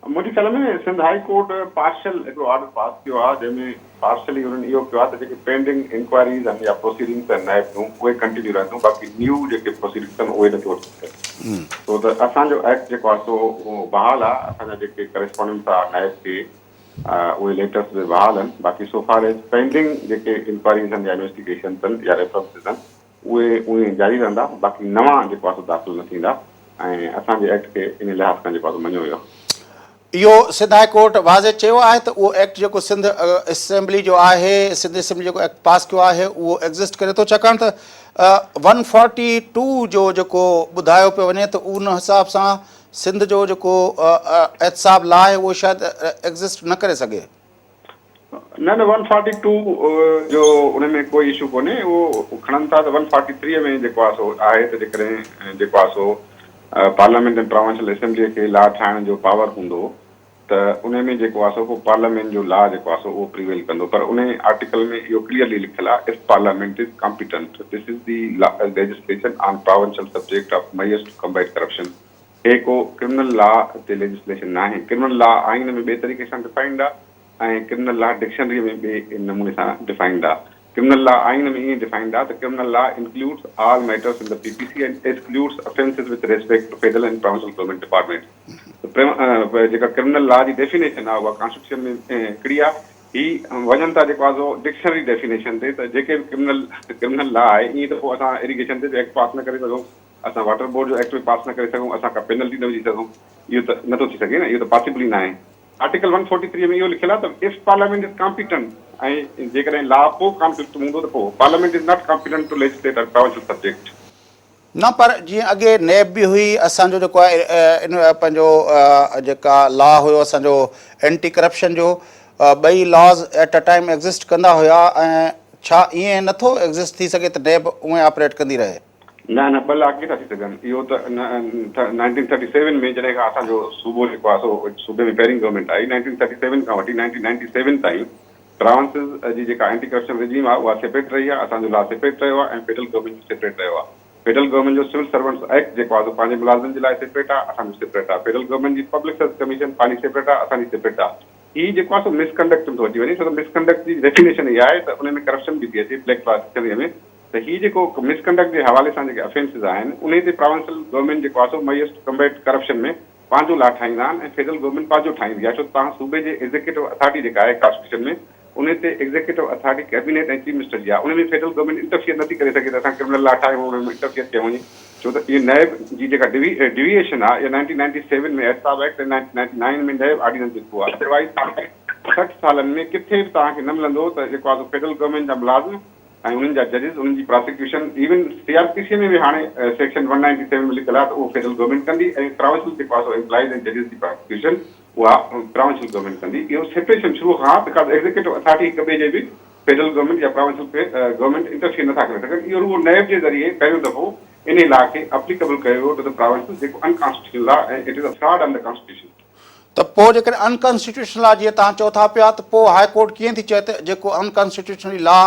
C: منهنجي خيال ۾ سنڌ هائي ڪورٽ پارشل هڪڙو آرڊر پاس ڪيو آهي جنهن ۾ پارشلي انهن اهو ڪيو آهي ته جيڪي پينڊنگ انڪوائريز آهن يا پروسيڊنگس آهن نيب جون اهي ڪنٽينيو رهنديون باقي نيو جيڪي پروسيڊنگس آهن اهي نٿيون وٺي سگهن ڇو ته اسان جو ايڪٽ جيڪو آهي سو اهو بحال آهي اسان جا جيڪي ڪريسپانڊنٽس آهي نيب کي اهي ليٽرس به بحال آهن باقي سو فار ايز پينڊنگ جيڪي انڪوائريز آهن يا انويسٽيگيشنس آهن يا ريفرنسز آهن اهي اهي جاري رهندا باقي نوان جيڪو آهي سو داخل نه ٿيندا ۽ اسان جي ايڪٽ کي ان لحاظ کان جيڪو آهي سو مڃيو ويو.
A: اهو سنڌ هاء ڪورٽ واضح چيو آهي ته اهو ايڪٽ جيڪو سنڌ اسيمبلي جو آهي سنڌ اسيمبلي جيڪو ايڪٽ پاس ڪيو آهي اهو ايگزسٽ ڪري ٿو ڇاڪاڻ ته ون فورٽي ٽو جو جيڪو ٻڌايو پيو وڃي ته ان حساب سان سنڌ جو جيڪو احتساب لا آهي اهو شايد ايگزسٽ نه ڪري سگهي.
C: نه نه ون فارٽي ٽو جو ان ۾ ڪوئي اشو ڪونهي اهو کڻن ٿا ته ون فارٽي ٿري ۾ جيڪو آهي سو آهي ته جيڪڏهن جيڪو آهي سو پارليامينٽ ۽ پراونشل اسيمبلي کي لا ٺاهڻ جو پاور هوندو ته ان ۾ جيڪو آهي سو پوء پارليامينٽ جو لا جيڪو آهي سو اهو پريويل ڪندو پر ان آرٽيڪل ۾ اهو ڪليئرلي لکيل آهي if parliament is competent this is the legislation on provincial subject of measures to combat corruption هي ڪو ڪرمنل لا تي ليجسليشن ناهي. ڪرمنل لا آئين ۾ ٻئي طريقي سان ڊفائنڊ آ ۽ ڪرمنل لا ڊڪشنري ۾ ٻئي نموني سان ڊفائنڊ آ. ڪرمنل لا آئين ۾ ائين ڊفائنڊ آ ته criminal law includes all matters in the P P C and excludes offences with respect to federal and provincial government departments. ته جيڪا ڪرمنل لا جي ڊيفينيشن آ اها ڪانسٽيٽيوشن ۾ هڪڙي آ. هي وڃن ٿا جيڪو آ سو ڊڪشنري ڊيفينيشن تي ته جيڪي به ڪرمنل ڪرمنل لا آهي ائين ته پوء اسان اريگيشن تي به ايڪٽ پاس نه ڪري سگهون. اسان واٽر بورڊ جو ايڪٽ به پاس نه ڪري سگهون، اسان ڪا پينلٽي نه وجهي سگهون، اهو ته نٿو ٿي سگهي نه، اهو ته پاسيبل ئي ناهي. آرٽيڪل 143 ۾ اهو لکيل آهي ته if parliament is competent ۽ جيڪڏهن لا پوء ڪانفلڪٽ ۾ هوندو ته پوء parliament is not competent to legislate on provincial subject.
A: نه پر جيئن اڳي نيب به هئي اسان جو جيڪو آهي ان پنهنجو جيڪا لا هيو اسان جو اينٽي ڪرپشن جو ٻئي لاز ايٽ ا ٽائيم ايگزسٽ ڪندا هيا ۽ ڇا ائين نٿو ايگزسٽ ٿي سگهي ته نيب اونئين آپريٽ ڪندي رهي؟
C: نه نه ٻه لا ڪيئن ٿا ٿي سگهن اهو ته نائنٽين ٿرٽي سيون ۾ جڏهن کان اسان جو صوبو جيڪو آهي سو صوبي ۾ پهرين گورنمينٽ آئي نائنٽين ٿرٽي سيون کان وٺي نائنٽين نائنٽي سيون تائين پراونسز جي جيڪا اينٽي ڪرپشن رجيم آهي اها سيپريٽ رهي آهي اسان جو لا سيپريٽ رهيو آهي ۽ فيڊرل گورنمينٽ جو سيپريٽ رهيو آهي فيڊرل گورنمينٽ جو سول سرونٽس ايڪٽ جيڪو آهي سو پنهنجي ملازمن جي لاء سيپريٽ آهي اسان جو سيپريٽ آهي فيڊرل گورنمينٽ جي پبلڪ سروس ڪميشن پنهنجي سيپريٽ آهي اسان جي سيپريٽ آهي هي جيڪو آهي سو مس ڪنڊڪٽ ۾ ٿو اچي وڃي ڇو ته مس ڪنڊڪٽ جي ڊيفينيشن اها آهي ته ان ۾ ڪرپشن به ٿي اچي بليڪ لا ڊڪشنري ۾ ته هي جيڪو مس ڪنڊڪٽ جي حوالي سان جيڪي افينسز آهن انهي تي پراونشل گورنمينٽ جيڪو آهي سو ميئرز ٽو ڪمبيٽ ڪرپشن ۾ پنهنجو لا ٺاهيندا آهن ۽ فيڊرل گورنمينٽ پنهنجو ٺاهيندي آهي ڇو ته توهان صوبي جي ايگزيڪيٽو اٿارٽي جيڪا آهي ڪانسٽيٽيوشن ۾ انهي تي executive authority cabinet ۽ chief minister جي آهي انهي ۾ فيڊرل گورنمينٽ انٽرفيئر نٿي ڪري سگهي ته اسان ڪرمنل لا ٺاهيون انهي ۾ انٽرفيئر ڪيو وڃي ڇو ته اهي نيب جي جيڪا ڊوي ايشن آهي اها 1997 ۾ احتساب ايڪٽ ۽ 1999 ۾ نيب آرڊيننس جي ٿرو آهي ادروائيز توهان کي 60 سالن ۾ ڪٿي به توهان کي نه ملندو ته جيڪو آهي سو فيڊرل گورنمينٽ جا ملازم ۽ انهن جا ججز انهن جي prosecution even C R P C ۾ به هاڻي سيڪشن 197 ۾ لکيل آهي ته اهو فيڊرل گورنمينٽ ڪندي ۽ پراونشل جيڪو آهي سو ايمپلائيز ۽ ججز جي پراسيڪيوشن اها پراونشل گورنمينٽ ڪندي اهو سيپريشن شروع کان because executive authority هڪ ٻئي جي به فيڊرل گورنمينٽ يا پراونشل گورنمينٽ انٽرفيئر نٿا ڪري سگهن اهو رڳو نيب جي ذريعي پهريون دفعو انهي لا کي اپليڪبل ڪيو ويو ٽو the پراونشل جيڪو انڪانسٽيٽيوشنل آهي ۽ it is a fraud on the constitution.
A: ته پوء جيڪڏهن ان ڪانسٽيٽيوشنل لا جيئن توهان چئو ٿا پيا ته پوء هاء ڪورٽ ڪيئن ٿي چئي ته جيڪو ان ڪانسٽيٽيوشنلي لا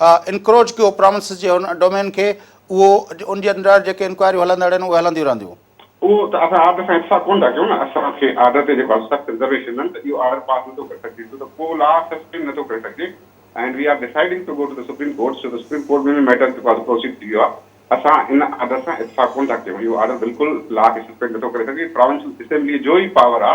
A: انڪروچ ڪيو پراونسز جي ان ڊومين کي اهو ان جي اندر جيڪي انڪوائريون هلندڙ آهن اهي هلنديون رهنديون.
C: اهو ته اسان آرڊر سان اتفاق ڪونه ٿا ڪيون نه اسان کي آرڊر تي جيڪو آهي سخت رزرويشن آهن ته اهو آرڊر پاس نٿو ڪري سگهجي ڇو ته ڪو لا سسپينڊ نٿو ڪري سگهجي and we are deciding to go to the supreme court ڇو ته سپريم ڪورٽ ۾ به ميٽر جيڪو آهي پروسيڊ ٿي ويو آهي اسان ان آرڊر سان اتفاق ڪونه ٿا ڪيون، اهو آرڊر بلڪل لا کي سسپينڊ نٿو ڪري سگهي، پراونشل اسيمبليء جو ئي پاور آ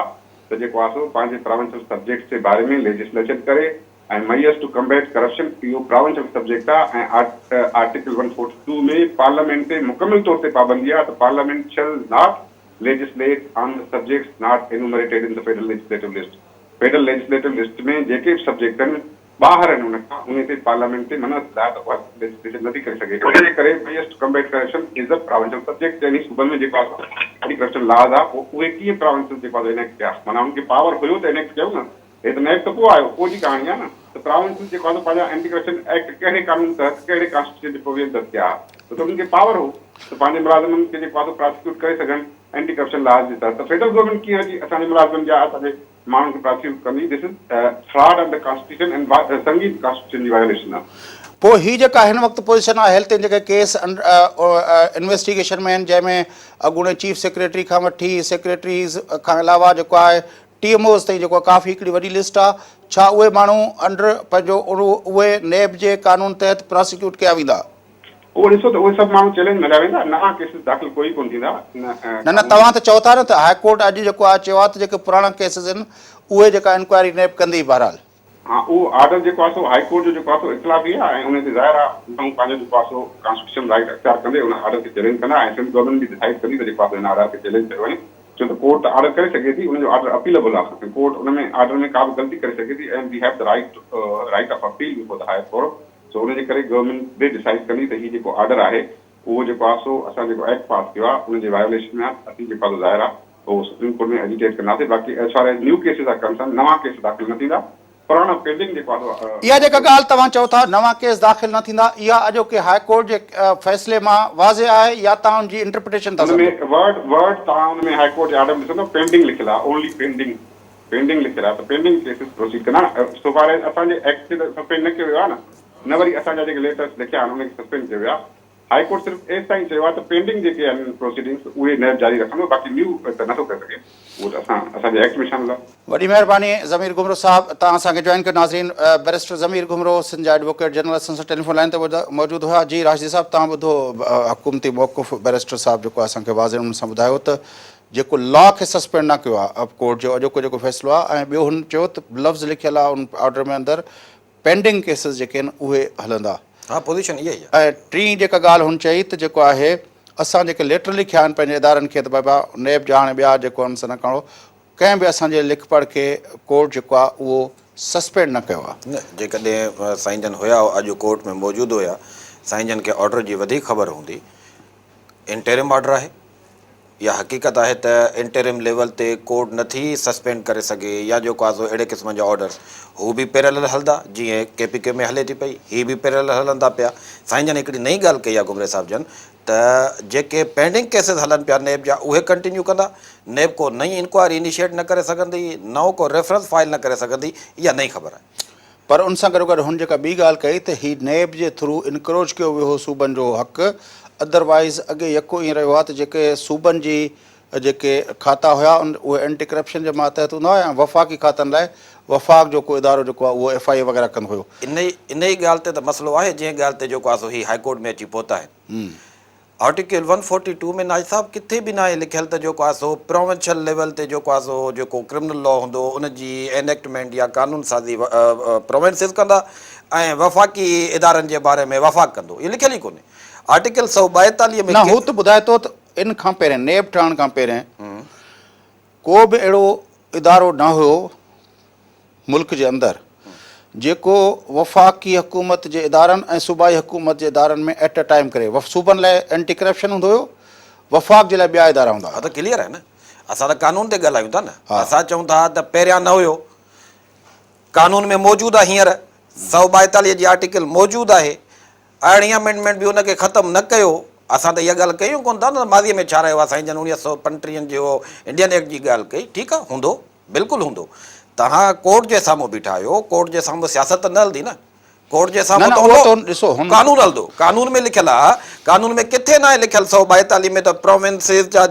C: ته جيڪو آ سو پنهنجي پراونشل سبجيڪٽس جي باري ۾ ليجسليشن ڪري ۽ ميئرز ٽو ڪمبيٽ ڪرپشن اهو پراونشل سبجيڪٽ آ ۽ آرٽيڪل 142 ۾ پارليامينٽ تي مڪمل طور تي پابندي آ ته parliament shall not legislate on the subjects not enumerated in the federal legislative list federal legislative list ۾ جيڪي به سبجيڪٽ آهن ٻاهر آهن ان کان انهي تي پارليامينٽ تي منع ٿيل آهي ته اها ليجسليشن نٿي ڪري سگهي ان جي ڪري measures to combat corruption is a provincial subject يعني صوبن ۾ جيڪو آهي سو اينٽي ڪرپشن لاز آهي پوء اهي ڪيئن پراونسز جيڪو آهي سو انيڪٽ ڪيا معنيٰ انهن کي پاور هيو ته انيڪٽ ڪيو نه هي ته نيب ته پوء آيو پوء جي ڪهاڻي آهي نه ته پراونسز جيڪو آهي سو پنهنجا اينٽي ڪرپشن ايڪٽ ڪهڙي قانون تحت ڪهڙي ڪانسٽيٽيوشن جي پروويزن تحت ڪيا ڇو ته انهن کي پاور هو ته پنهنجي ملازمن کي جيڪو آهي سو پراسيڪيوٽ ڪري سگهن اينٽي ڪرپشن لاز جي تحت ته فيڊرل گورنمينٽ ڪيئن اچي اسان جي ملازمن جا اسان جي ماڻهن کي پراسيڪيوٽ ڪندي this is fraud on the constitution and سنگين ڪانسٽيٽيوشن جي وايوليشن آهي.
A: پوء هي جيڪا هن وقت پوزيشن آهي هيل تائين جيڪي ڪيس انويسٽيگيشن ۾ آهن جنهن ۾ اڳوڻي چيف سيڪريٽري کان وٺي سيڪريٽريز کان علاوه جيڪو آهي ٽي ايم اوز تائين جيڪو ڪافي هڪڙي وڏي لسٽ آهي ڇا اهي ماڻهو انڊر پنهنجو اهي نيب جي قانون تحت پراسيڪيوٽ ڪيا ويندا؟
C: اهو ڏسو ته اهي سڀ ماڻهو چئلينج ۾ هليا ويندا، نوان ڪيسز داخل ڪوئي ڪونه ٿيندا.
A: نه نه توهان ته چئو ٿا نه ته هاء ڪورٽ اڄ جيڪو آهي چيو آهي ته جيڪي پراڻا ڪيسز آهن اهي جيڪا انڪوائري نيب ڪندي بهرحال.
C: ها اهو آرڊر جيڪو آهي سو هاء ڪورٽ جو جيڪو آهي سو اختلافي آهي ۽ ان تي ظاهر آهي ماڻهو پنهنجو جيڪو آهي سو ڪانسٽيٽيوشن رائيٽ اختيار ڪندي ان آرڊر کي چئلينج ڪندا ۽ سنڌ گورنمينٽ به ڊسائيڊ ڪندي ته جيڪو آهي سو هن آرڊر کي چئلينج ڪيو وڃي ڇو ته ڪورٽ ته آرڊر ڪري سگهي ٿي ان جو آرڊر اپيلبل آهي ۽ ڪورٽ ان ۾ آرڊر ۾ ڪا به غلطي ڪري سگهي ٿي ۽ we have the right right of appeal before the higher court. سو ان جي ڪري گورنمينٽ به ڊسائيڊ ڪندي ته هي جيڪو آرڊر آهي اهو جيڪو آهي سو اسان جيڪو ايڪٽ پاس ڪيو آهي ان جي وايوليشن ۾ آهي ته اسين جيڪو آهي سو ظاهر آهي اهو سپريم ڪورٽ ۾ ايجيٽيٽ ڪنداسين باقي as far as new cases are concern نوان ڪيس داخل نه ٿيندا پراڻا پينڊنگ جيڪو آهي سو
A: اها جيڪا ڳالهه توهان چئو ٿا نوان ڪيس داخل نه ٿيندا اها اڄوڪي هاء ڪورٽ جي فيصلي مان واضح آهي يا توهان ان جي انٽرپريٽيشن ٿا
C: ان ۾ سمجهو؟ ورڊ ورڊ توهان ان ۾ هاء ڪورٽ جي آرڊر ۾ ڏسندو پينڊنگ لکيل آهي اونلي پينڊنگ پينڊنگ لکيل آهي ته پينڊنگ ڪيسز پروسيڊ ڪندا سو فار ايز اسان جي ايڪٽ کي ته سسپينڊ نه ڪيو ويو آهي نه نه وري اسان جا جيڪي ليٽرس لکيا آهن ان کي سسپينڊ ڪيو ويو آهي هائي ڪورٽ صرف ايستائين چيو آهي ته پينڊنگ جيڪي آهن پروسيڊنگس اهي نيب جاري رکندو باقي نيو ته نٿو ڪري سگهي اهو ته اسان اسان جي ايڪٽ ۾ شامل آهي.
A: وڏي مهرباني ضمير گهمرو صاحب توهان اسان کي جوائن ڪيو ناظرين بئريسٽر ضمير گهمرو سنڌ جا ايڊووڪيٽ جنرل اسان سان ٽيليفون لائين تي موجود هيا جي راشدي صاحب توهان ٻڌو حڪومتي موقف بئريسٽر صاحب جيڪو اسان کي واضح نموني سان ٻڌايو ته جيڪو لا کي سسپينڊ نه ڪيو آهي اپ ڪورٽ جو اڄوڪو جيڪو فيصلو آهي ۽ ٻيو هن چيو ته لفظ لکيل آهي ان آرڊر ۾ اندر پينڊنگ ڪيسز جيڪي آهن اهي هلندا.
B: ها پوزيشن اها ئي آهي.
A: ۽ ٽين جيڪا ڳالهه هن چئي ته جيڪو آهي اسان جيڪي ليٽر لکيا آهن پنهنجي ادارن کي ته بابا نيب جا هاڻي ٻيا جيڪو آهن سو نه ڪرڻو ڪنهن به اسان جي لک پڙهه کي ڪورٽ جيڪو آهي اهو سسپينڊ نه ڪيو آهي.
B: نه جيڪڏهن سائين جن هيا اڄ ڪورٽ ۾ موجود هيا سائين جن کي آرڊر جي وڌيڪ خبر هوندي. انٽرم آرڊر آهي اها حقيقت آهي ته انٽرم ليول تي ڪورٽ نٿي سسپينڊ ڪري سگهي يا جيڪو آهي سو اهڙي قسم جا آرڊرس هو به پيرلل هلندا جيئن ڪي پي ڪي ۾ هلي ٿي پئي هي به پيرلل هلندا پيا سائين جن هڪڙي نئين ڳالهه ڪئي آهي گمري صاحب جن ته جيڪي پينڊنگ ڪيسز هلن پيا نيب جا اهي ڪنٽينيو ڪندا، نيب ڪو نئين انڪوائري انيشيٽ نه ڪري سگهندي، نئون ڪو ريفرنس فائل نه ڪري سگهندي، اها نئين خبر آهي.
A: پر ان سان گڏوگڏ هن جيڪا ٻي ڳالهه ڪئي ته هي نيب جي ٿرو انڪروچ ڪيو ويو هو صوبن جو حق، ادروائيز اڳي يڪو ائين رهيو آهي ته جيڪي صوبن جي جيڪي کاتا هيا ان اهي اينٽي ڪرپشن جي ماتحت هوندا هيا ۽ وفاقي کاتن لاء وفاق جو ڪو ادارو جيڪو آهي اهو ايف I اي وغيره ڪندو هيو.
B: انهي ڳالهه تي ته مسئلو آهي جنهن ڳالهه تي جيڪو آهي سو هي هائي ڪورٽ ۾ اچي پهتا آهن. آرٽيڪل ون فورٽي ٽو ۾ ناز صاحب ڪٿي به ناهي لکيل ته جيڪو آهي سو پراونشل ليول تي جيڪو آهي سو جيڪو ڪرمنل لا هوندو ان جي انيڪٽمينٽ يا قانون سازي پراونسز ڪندا ۽ وفاقي ادارن جي باري ۾ وفاق ڪندو اهو لکيل ئي ڪونهي آرٽيڪل 142 ۾.
A: نه هو ته ٻڌائي ٿو ته ان کان پهرين نيب ٺهڻ کان پهرين ڪو به اهڙو ادارو نه هيو ملڪ جي اندر جيڪو وفاقي حڪومت جي ادارن ۽ صوبائي حڪومت جي ادارن ۾ ايٽ اي ٽائيم ڪري صوبن لاء اينٽي ڪرپشن هوندو هيو وفاق جي لاء ٻيا ادارا هوندا
B: هيا. ها ته ڪليئر آهي نه اسان ته قانون تي ڳالهايون ٿا نه اسان چئون ٿا ته پهريان نه هيو قانون ۾ موجود آهي هينئر 142 جي آرٽيڪل موجود آهي ارڙهين امينڊمينٽ به ان کي ختم نه ڪيو. اسان ته اها ڳالهه ڪيون ڪونه ٿا نه ته ماضيء ۾ ڇا رهيو آهي. سائين جن اڻويهه سئو پنٽيهن جي اهو انڊين ايڪٽ جي ڳالهه ڪئي، ٺيڪ آهي، هوندو، بلڪل هوندو. توهان ڪورٽ جي سامهون بيٺا آهيو، ڪورٽ جي سامهون سياست ته نه هلندي نه. ڪورٽ جي
A: نه
B: سامهون
A: نه
B: ته
A: اهو
B: هوندو
A: ته ڏسو هن.
B: قانون هلندو. قانون ۾ لکيل آهي، قانون ۾ ڪٿي ناهي لکيل 142 ۾ ته پراونسز جا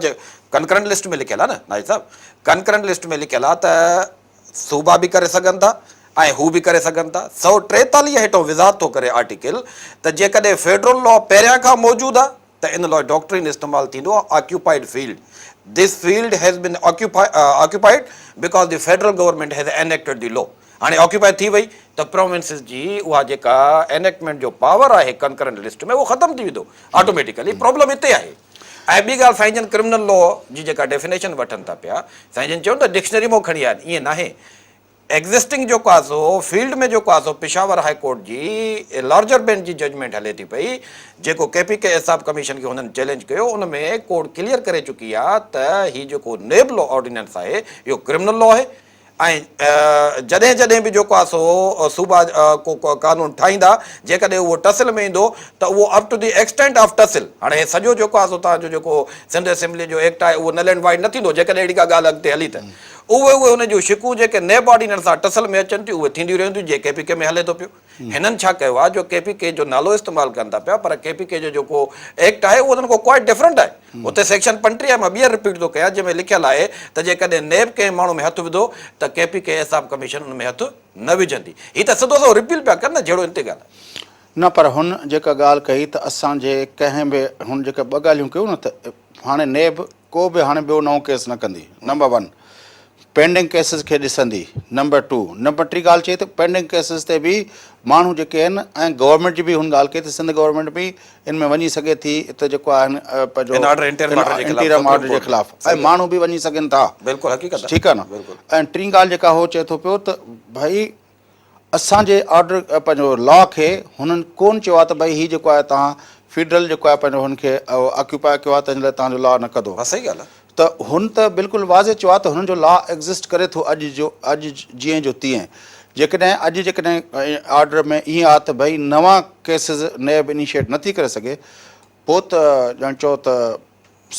B: ڪنڪرنٽ لسٽ ۾ لکيل آهي نه ناهيد صاحب، ڪنڪرنٽ لسٽ ۾ لکيل آهي ته صوبا به ڪري سگهن ٿا ۽ هو به ڪري سگهن ٿا. 143 هيٺون وضاحت ٿو ڪري آرٽيڪل ته جيڪڏهن فيڊرل لا پهريان کان موجود آهي ته ان لاء ڊاڪٽرين استعمال ٿيندو آهي occupied field This field has been occupied because the federal government has enacted the law هاڻي آڪيوپائي ٿي وئي ته پراونسز جي اها جيڪا انيڪٽمينٽ جو پاور آهي ڪنڪرنٽ لسٽ ۾ اهو ختم ٿي ويندو آٽوميٽيڪلي پرابلم هتي آهي ۽ ٻي ڳالهه سائين جن ڪرمنل لا جي جيڪا ڊيفينيشن وٺن ٿا پيا سائين جن چيو ته ڊڪشنري مون کڻي آيا آهن ائين ناهي ايگزسٽنگ جيڪو آهي سو فيلڊ ۾ جيڪو آهي سو پشاور هاء ڪورٽ جي لارجر بينچ جي ججمينٽ هلي ٿي پئي جيڪو ڪي پي ڪي احتساب ڪميشن کي هنن چئلينج ڪيو ان ۾ ڪورٽ ڪليئر ڪري چڪي آهي ته هي جيڪو نيب لا آرڊيننس آهي اهو ڪرمنل لا آهي ۽ جڏهن جڏهن به جيڪو آهي سو صوبا ڪو قانون ٺاهيندا جيڪڏهن اهو ٽسل ۾ ايندو ته اهو up to the extent of tussle هاڻي هي سڄو جيڪو آهي سو توهان جو جيڪو سنڌ اسيمبلي جو ايڪٽ آهي اهو نل اينڊ وائيڊ نه ٿيندو جيڪڏهن اهڙي ڪا ڳالهه اڳتي هلي ته اهي اهي ان جون شقون جيڪي نيب آرڊيننس سان ٽسل ۾ اچن ٿيون اهي ٿينديون رهنديون جيئن ڪي پي ڪي ۾ هلي ٿو پيو. هنن ڇا ڪيو آهي جو ڪي پي ڪي جو نالو استعمال ڪن ٿا پيا پر ڪي پي ڪي جو جيڪو ايڪٽ آهي اهو انهن کان ڪوائٽ ڊفرنٽ آهي اتي سيڪشن 35 مان ٻيهر رپيٽ ٿو ڪيان جنهن ۾ لکيل آهي ته جيڪڏهن نيب ڪنهن ماڻهو ۾ هٿ وڌو ته ڪي پي ڪي احتساب ڪميشن ان ۾ هٿ نه وجهندي هي ته سڌو سنئون رپيل پيا ڪن نه جهڙو ان تي ڳالهه
A: نه پر هن جيڪا ڳالهه ڪئي ته اسان جي ڪنهن به هن جيڪا ٻه ڳالهيون ڪيون نه ته هاڻي نيب ڪو به هاڻي ٻيو نئون ڪيس نه ڪندي نمبر ون پينڊنگ ڪيسز کي ڏسندي نمبر ٽو نمبر ٽي ڳالهه چئي ته پينڊنگ ڪيسز تي به ماڻهو جيڪي آهن ۽ گورنمينٽ جي به هن ڳالهه ڪئي ته سنڌ گورنمينٽ به ان ۾ وڃي سگهي ٿي ته جيڪو آهي
B: پنهنجو
A: انٽيرم آرڊر جي خلاف ۽ ماڻهو به وڃي سگهن ٿا
B: بلڪل حقيقت
A: ٺيڪ آهي نه ۽ ٽين ڳالهه جيڪا هو چئي ٿو پيو ته ڀائي اسان جي آرڊر پنهنجو لا کي هنن ڪون چيو آهي ته ڀائي هي جيڪو آهي توهان فيڊرل جيڪو آهي پنهنجو هن کي آڪيوپائي ڪيو آهي تنهن لاء توهان جو لا نه ڪندو.
B: ها صحيح ڳالهه آهي.
A: ته هن ته بلڪل واضح چيو آهي ته هنن جو لا ايگزسٽ ڪري ٿو اڄ جو اڄ جيئن جو تيئن جيڪڏهن اڄ جيڪڏهن آرڊر ۾ ائين آهي ته ڀائي نوان ڪيسز نيب انيشيٽ نه ٿي ڪري سگهي پوء ته ڄڻ چئو ته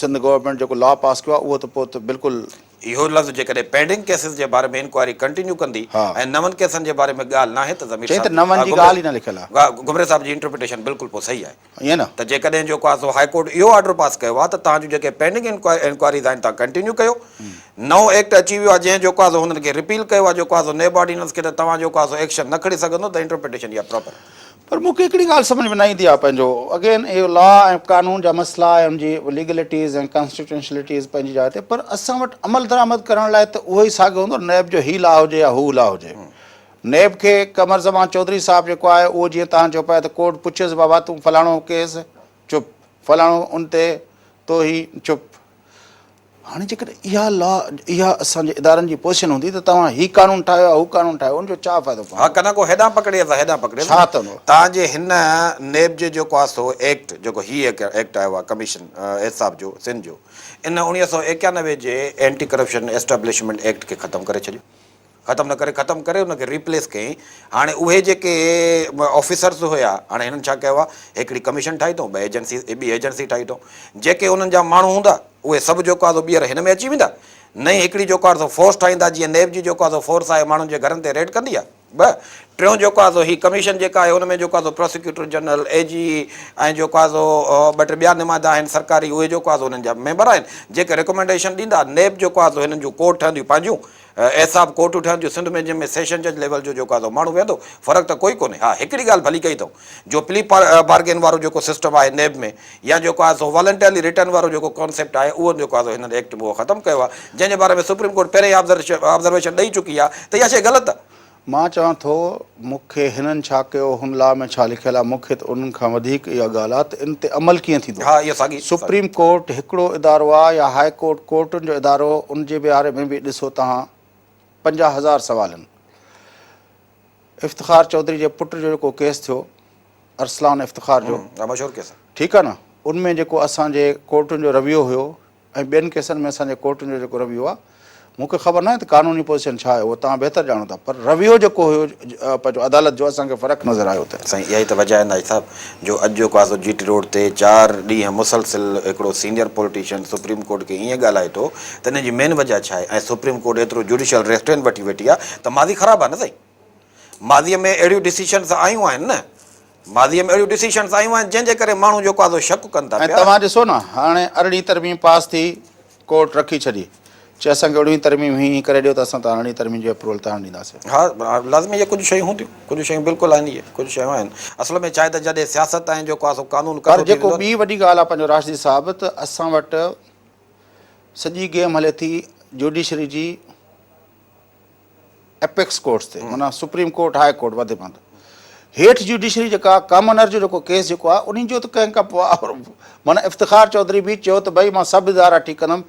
A: سنڌ گورنمينٽ جيڪو لا پاس ڪيو آهي اهو ته پوء ته بلڪل.
B: اهو لفظ جيڪڏهن پينڊنگ ڪيسز جي باري ۾ انڪوائري ڪنٽينيو ڪندي ۽ نون ڪيسن جي باري ۾ ڳالهه ناهي ته ضمير
A: چئي ته نون جي ڳالهه ئي نه لکيل آهي.
B: گهمري صاحب جي انٽرپريٽيشن بلڪل پوء صحيح آهي.
A: ائين نه.
B: ته جيڪڏهن جيڪو آهي سو هاء ڪورٽ اهو آرڊر پاس ڪيو آهي ته توهان جون جيڪي پينڊنگ انڪوائريز آهن توهان ڪنٽينيو ڪيو. نئون ايڪٽ اچي ويو آهي جنهن جيڪو آهي سو هنن کي رپيل ڪيو آهي جيڪو آهي سو نيب آرڊيننس کي ته توهان جيڪو آهي سو ايڪشن نه کڻي سگهندو ته انٽرپريٽيشن اها پراپر آهي.
A: پر مون کي هڪڙي ڳالهه سمجهه ۾ نه ايندي آهي پنهنجو اگين اهو لا ۽ قانون جا مسئلا ۽ ان جي ليگلٽيز ۽ ڪانسٽيٽيوشنلٽيز پنهنجي جاء تي پر اسان وٽ عمل درآمد ڪرڻ لاء ته اهو ئي ساڳيو هوندو نيب جو هي لا هجي يا هو لا هجي نيب کي قمر زمان چوڌري صاحب جيڪو آهي اهو جيئن تهان چئو پيا ته ڪورٽ پڇيس بابا تون فلاڻو ڪيس چپ فلاڻو ان تي تو هي چپ. هاڻي جيڪڏهن اها لا اها اسان جي ادارن جي پوزيشن هوندي ته توهان هي قانون ٺاهيو يا هو قانون ٺاهيو ان جو ڇا فائدو
B: ها
A: پوندو؟
B: ڪنا ڪو هيڏانهن پڪڙي اسان هيڏانهن پڪڙي
A: ڇا ٿيندو؟
B: توهان جي هن نيب جي جيڪو آهي سو ايڪٽ جيڪو هي ايڪٽ آيو آهي ڪميشن احتساب جو سنڌ جو ان 1991 جي اينٽي ڪرپشن ايسٽبلشمينٽ ايڪٽ کي ختم ڪري ڇڏيو. ختم نه ڪري ختم ڪري ان کي ريپليس ڪيائين هاڻي اهي جيڪي آفيسرز هيا هاڻي هنن ڇا ڪيو آهي هڪڙي ڪميشن ٺاهي اٿئون ٻه ايجنسي ٻي ايجنسي ٺاهي اٿئون جيڪي انهن جا ماڻهو هوندا اهي سڀ جيڪو آهي سو ٻيهر هن ۾ اچي ويندا نئين هڪڙي جيڪو آهي سو فورس ٺاهيندا جيئن نيب جي جيڪو آهي سو فورس آهي ماڻهن جي گهرن تي ريڊ ڪندي آهي ٻه ٽيون جيڪو آهي سو هي ڪميشن جيڪا آهي ان ۾ جيڪو آهي سو پراسيڪيوٽر جنرل اي جي ۽ جيڪو آهي سو ٻه ٽي ٻيا نمائندا آهن سرڪاري اهي جيڪو آهي سو انهن جا ميمبر آهن جيڪي ريڪمينڊيشن ڏيندا نيب جيڪو آهي سو هنن جون ڪورٽ ٺهنديون پنهنجون احتساب ڪورٽون ٺهن ٿيون سنڌ ۾ جنهن ۾ سيشن جج ليول جو جيڪو آهي سو ماڻهو ويهندو، فرق ته ڪوئي ڪونهي. ها هڪڙي ڳالهه ڀلي ڪئي اٿئون جو پلي بارگين وارو جيڪو سسٽم آهي نيب ۾ يا جيڪو آهي سو والنٽيرلي ريٽرن وارو جيڪو ڪانسيپٽ آهي اهو جيڪو آهي سو هنن ايڪٽ ۾ اهو ختم ڪيو آهي جنهن جي باري ۾ سپريم ڪورٽ پهرين ئي آبزرويشن ڏئي چڪي آهي ته اها شيء غلط آهي.
A: مان چوان ٿو مون کي هنن ڇا ڪيو هن لا ۾ ڇا لکيل آهي مون کي ته انهن کان وڌيڪ اها ڳالهه آهي ته ان تي عمل ڪيئن ٿيندو.
B: ها اهو ساڳي.
A: سپريم ڪورٽ هڪڙو ادارو آهي يا هاء ڪورٽ ڪورٽن جو ادارو ان جي باري ۾ به ڏسو توهان 50,000 سوال آهن. افتخار چوڌري جي پٽ جو جيڪو ڪيس ٿيو ارسلان افتخار جو
B: ها مشهور ڪيس آهي.
A: ٺيڪ آهي نه ان ۾ جيڪو اسان جي ڪورٽن جو رويو هيو ۽ ٻين ڪيسن ۾ اسان جي ڪورٽن جو جيڪو رويو آهي مون کي خبر ناهي ته قانوني پوزيشن ڇا آهي اهو توهان بهتر ڄاڻو ٿا پر رويو جيڪو هيو پنهنجو عدالت جو اسان کي فرق نظر آيو ته.
B: سائين اها ئي ته وجه آهي ناهي صاحب جو اڄ جيڪو آهي سو جي ٽي روڊ تي چار ڏينهن مسلسل هڪڙو سينيئر پوليٽيشن سپريم ڪورٽ کي ائين ڳالهائي ٿو ته ان جي مين وجه ڇا آهي ۽ سپريم ڪورٽ ايترو جوڊيشل ريسٽرين وٺي ويٺي آهي ته ماضي خراب آهي نه سائين ماضي ۾ اهڙيون ڊسيشنز آيون آهن نه ماضيء ۾ اهڙيون ڊسيشنز آيون آهن جنهن جي ڪري ماڻهو جيڪو آهي سو شڪ ڪن ٿا
A: ۽
B: پيا.
A: توهان ڏسو نه هاڻي ارڙهين ترميم پاس ٿي ڪورٽ رکي ڇڏي چي اسان کي ارڙهين ترميم هين هين ڪري ڏيو ته اسان توهان ارڙهين ترميم جي اپروول توهان ڏينداسين.
B: ها لازمي اهي ڪجهه شيون هونديون ڪجهه شيون بلڪل آهن اهي ڪجهه شيون آهن اصل ۾ ڇا آهي ته جڏهن سياست ۽ جيڪو آهي سو قانون
A: پر
B: ڪٺو ٿي
A: جيڪو
B: ويندو آهي.
A: ٻي وڏي ڳالهه آهي پنهنجو راشدي صاحب ته اسان وٽ سڄي گيم هلي ٿي جوڊيشري جي ايپيڪس ڪورٽس تي معنيٰ سپريم ڪورٽ هاء ڪورٽ وڌ ۾ وڌ هيٺ جوڊيشري جيڪا ڪامنر جو جيڪو ڪيس جيڪو آهي انهي جو ته ڪنهن کان معنيٰ افتخار چوڌري به چيو ته ڀئي مان سڀ ادارا ٺيڪ ڪندم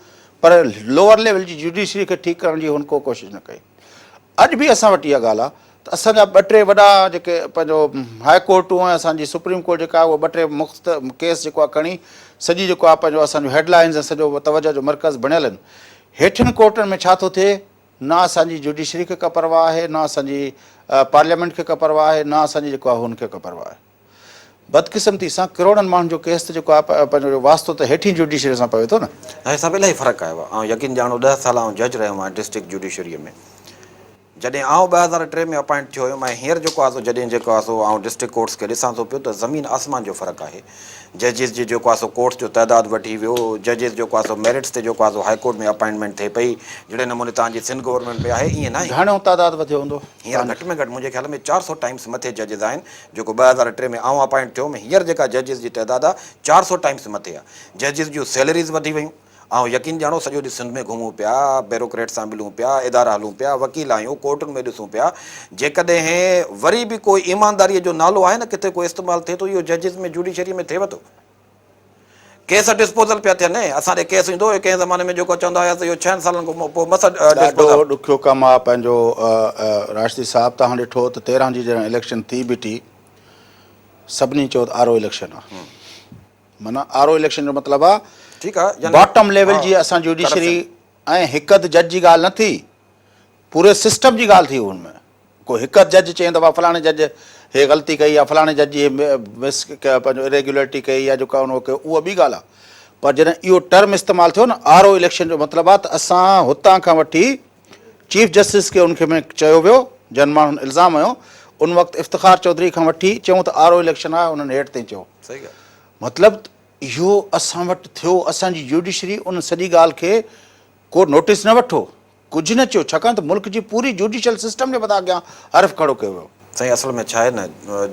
A: پر لوئر ليول جي جوڊيشري کي ٺيڪ ڪرڻ جي هن ڪو ڪوشش نه ڪئي اڄ به اسان وٽ اها ڳالهه آهي ته اسان جا ٻه ٽي وڏا جيڪي پنهنجو هاء ڪورٽون ۽ اسان جي سپريم ڪورٽ جيڪا آهي اها ٻه ٽي مخت ڪيس جيڪو آهي کڻي سڄي جيڪو آهي پنهنجو اسان جو هيڊ لائنز ۽ سڄو توجه جو مرڪز بڻيل آهن هيٺين ڪورٽن ۾ ڇا ٿو ٿئي نه اسان جي جوڊيشري کي ڪا پرواهه آهي، نه اسان جي پارليامينٽ کي ڪا پرواهه آهي، نه اسان جي جيڪو آهي هن کي ڪا پرواهه آهي. بدقسمتي سان ڪروڙن ماڻهن جو ڪيس ته جيڪو آهي پنهنجو واسطو ته هيٺين جوڊيشري سان پوي ٿو نه.
B: ناهي صاحب الاهي فرق آيو آهي. آئون يقين ڄاڻو ڏهه سال آئون جج رهيو آهيان ڊسٽرڪٽ جوڊيشريء ۾. جڏهن آئون 2003 ۾ اپائنٽ ٿيو هيم ۽ هينئر جيڪو آهي سو جڏهن جيڪو آهي سو آئون ڊسٽرڪٽ ڪورٽس کي ڏسان ٿو پيو ته زمين آسمان جو فرق آهي. ججز جي جيڪو آهي سو ڪورٽس جو تعداد وڌي ويو، ججز جيڪو آهي سو ميرٽس تي جيڪو آهي سو هاء ڪورٽ ۾ اپائنٽمينٽ ٿئي پئي، جهڙي نموني توهان جي سنڌ گورنمينٽ ۾ آهي ائين ناهي.
A: گهڻو تعداد وڌيو هوندو؟
B: هينئر گهٽ ۾ گهٽ منهنجي خيال ۾ 400 ٽائمس مٿي ججز آهن، جيڪو 2003 ۾ آئون اپائنٽ ٿيو هيم هينئر جيڪا ججز جي تعداد آهي 400 ٽائمس مٿي آهي. ججز جون سيلريز وڌي ويون. آئون يقين ڄاڻو سڄو ڏينهن سنڌ ۾ گهمون پيا، بيروڪريٽ سان ملون پيا، ادارا هلون پيا، وڪيل آهيون، ڪورٽن ۾ ڏسون پيا، جيڪڏهن وري به ڪو ايمانداريء جو نالو آهي نه ڪٿي ڪو استعمال ٿئي ٿو اهو ججز ۾ جوڊيشري ۾ ٿئيو ٿو. ڪيس ڊسپوزل پيا ٿين، اسان ڏي ڪيس ايندو هيو ڪنهن زماني ۾ جيڪو چوندا هيا ته اهو ڇهن سالن کان پوء مس ڊسپوزل.
A: ڏاڍو ڏکيو ڪم آ پنهنجو راشدي صاحب توهان ڏٺو ته 13 جي جڏهن اليڪشن ٿي بيٺي سڀني چيو ته آر او اليڪشن آ. معنيٰ آر او اليڪشن جو مطلب آ
B: ٺيڪ آ يعني
A: باٽم ليول جي اسان جوڊيشري ۽ هڪ اڌ جج جي ڳالهه نه ٿي پوري سسٽم جي ڳالهه ٿي ان ۾ ڪو هڪ اڌ جج چئين ته فلاڻي جج هي غلطي ڪئي يا فلاڻي جج هي مس پنهنجو اريگيولرٽي ڪئي يا جيڪا ان ڪيو اها ٻي ڳالهه آ پر جڏهن اهو ٽرم استعمال ٿيو نه آر او اليڪشن جو مطلب آ ته اسان هتان کان وٺي چيف جسٽس کي ان کي ۾ چيو ويو جن ماڻهن الزام هنيو ان وقت افتخار چوڌري کان وٺي چيون ته آر او اليڪشن آ انهن هيٺ تائين چيو مطلب اهو اسان وٽ ٿيو، اسان جي جوڊيشري ان سڄي ڳالهه کي ڪو نوٽيس نه وٺو، ڪجهه نه چيو، ڇاڪاڻ ته ملڪ جي پوري جوڊيشل سسٽم جي مٿان اڳيان حرف کڙو ڪيو ويو.
B: سائين اصل ۾ ڇا آهي نه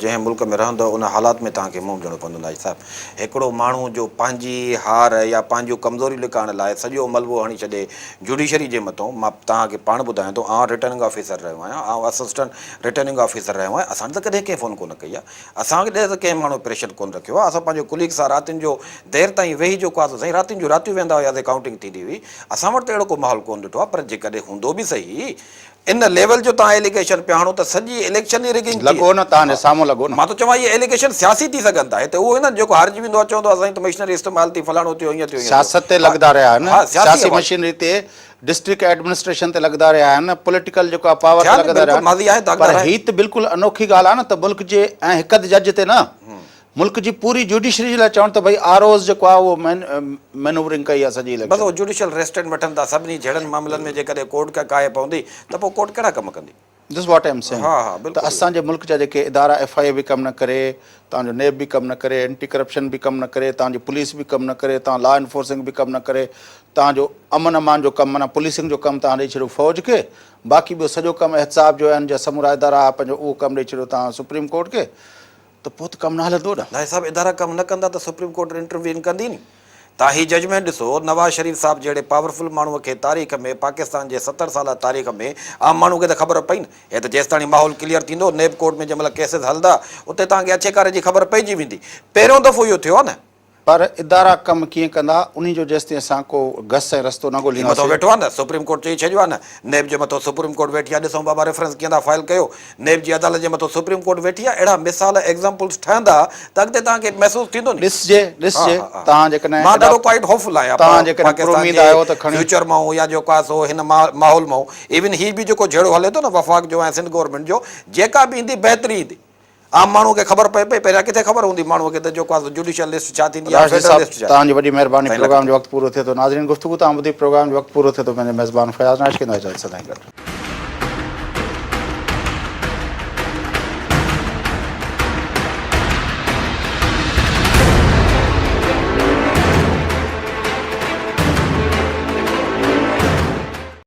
B: جنهن ملڪ ۾ رهندو ان حالات ۾ توهان کي منهن ڏيڻو پوندو ناجي صاحب هڪڙو ماڻهو جو پنهنجي هار يا پنهنجون ڪمزوريون لڪائڻ لاء سڄو ملبو هڻي ڇڏي جوڊيشري جي مٿون مان توهان کي پاڻ ٻڌايان ٿو آئون رٽرننگ آفيسر رهيو آهيان آئون اسسٽنٽ رٽرننگ آفيسر رهيو آهيان اسان ڏي ته ڪڏهن ڪنهن فون ڪونه ڪئي آهي اسان ڏي ته ڪنهن ماڻهو پريشر ڪونه رکيو آهي اسان پنهنجو ڪليگ سان راتين جو دير تائين ويهي جيڪو آهي سو سائين راتين جون راتيون ويهندا هياسين ڪائونٽنگ ٿيندي هئي اسان وٽ ته اهڙو ڪو ماحول ڪونه ڏٺو آهي پر جيڪڏهن هوندو به سهي ان ليول جو توهان ايليگيشن پيا هڻو ته سڄي اليڪشن ئي رگنگ ٿي.
A: لڳو نه توهان جي سامهون لڳو نه.
B: مان ٿو چوان اهي ايليگيشن سياسي ٿي سگهن ٿا هتي اهو نه جيڪو هارجي ويندو آهي چوندو آهي سائين ته مشنري استعمال ٿي فلاڻو ٿيو هيئن ٿيو هيئن ٿيو.
A: سياست تي لڳندا رهيا آهن سياسي مشينري تي ڊسٽرڪٽ ايڊمنسٽريشن تي لڳندا رهيا آهن پوليٽيڪل جيڪو آهي پاور تي لڳندا رهيا آهن پر هي ته بلڪل انوکي ڳالهه آهي نه ته ملڪ جي ۽ هڪ جج تي نه ملڪ جي پوري جوڊيشري جي لاء چوڻ ته ڀئي آر اوز جيڪو آهي اهو مينوورنگ ڪئي آهي سڄي
B: اليڪشن. بس اهو جوڊيشل ريسٽرينٽ وٺن ٿا سڀني جهڙن معاملن ۾ جيڪڏهن ڪورٽ کان ڪاهي پوندي ته پوء ڪورٽ ڪهڙا ڪم ڪندي.
A: This what I am saying
B: ها ها بلڪل
A: ته اسان جي ملڪ جا جيڪي ادارا ايف I اي به ڪم نه ڪري توهان جو نيب به ڪم نه ڪري اينٽي ڪرپشن به ڪم نه ڪري توهان جي پوليس به ڪم نه ڪري توهان لا انفورسنگ به ڪم نه ڪري توهان جو امن امان جو ڪم معنيٰ پوليسنگ جو ڪم توهان ڏئي ڇڏيو فوج کي باقي ٻيو سڄو ڪم احتساب جو ۽ ان جا سمورا ادارا پنهنجو اهو ڪم ڏئي ڇڏيو توهان سپريم ڪورٽ کي ته پوء ته ڪم نه هلندو نه.
B: ناهي صاحب ادارا ڪم نه ڪندا ته سپريم ڪورٽ انٽروين ڪندي ني. تان هي ججمينٽ ڏسو نواز شريف صاحب جهڙي پاورفل ماڻهو کي تاريخ ۾ پاڪستان جي 70 سالا تاريخ ۾ عام ماڻهو کي ته خبر پئي نه هي ته جيستاڻي ماحول ڪليئر ٿيندو نيب ڪورٽ ۾ جنهن مهل ڪيسز هلندا اتي توهان کي اڇي ڪاري جي خبر پئجي ويندي پهريون دفعو اهو ٿيو آهي نه.
A: پر ادارا ڪم ڪيئن ڪندا انهي جو جيستائين اسان ڪو گس ۽ رستو نه
B: هي مٿو
A: ڳولينداسين.
B: ويٺو آهي نه سپريم ڪورٽ چئي ڇڏيو آهي نه نيب جي مٿو سپريم ڪورٽ ويٺي آهي ڏسون بابا ريفرنس ڪيئن ٿا فائل ڪيو نيب جي عدالت جي مٿو سپريم ڪورٽ ويٺي آهي اهڙا مثال ايگزامپلز ٺهندا ته اڳتي توهان کي محسوس ٿيندو ني
A: ڏسجي ڏسجي
B: ها ها
A: توهان جيڪڏهن
B: مان
A: ايڏا
B: ڏاڍو ڪوائيٽ هوپ فل آهيان
A: توهان جيڪڏهن
B: پاڪستان
A: پراميد
B: جي
A: آهيو ته کڻي
B: فيوچر مان يا جيڪو آهي سو هن ماحول مان ايون هي به جيڪو جهيڙو هلي ٿو نه وفاق جو ۽ سنڌ گورنمينٽ جو جيڪا به ايندي بهتري ايندي عام ماڻهو کي خبر پئي پئي پهريان ڪٿي خبر هوندي ماڻهو کي ته جيڪو آهي سو جوڊيشل لسٽ ڇا ٿيندي آهي
A: راشدي
B: فيڊرل
A: صاحب
B: لسٽ ڇا
A: توهان جي وڏي مهرباني
B: سائين لک
A: پروگرام جو وقت پورو ٿئي ٿو ناظرين گفتگو توهان ٻڌي پروگرام جو وقت پورو ٿئي ٿو پنهنجي ميزبان فياض نائچ کي اجازت سدائين گڏ.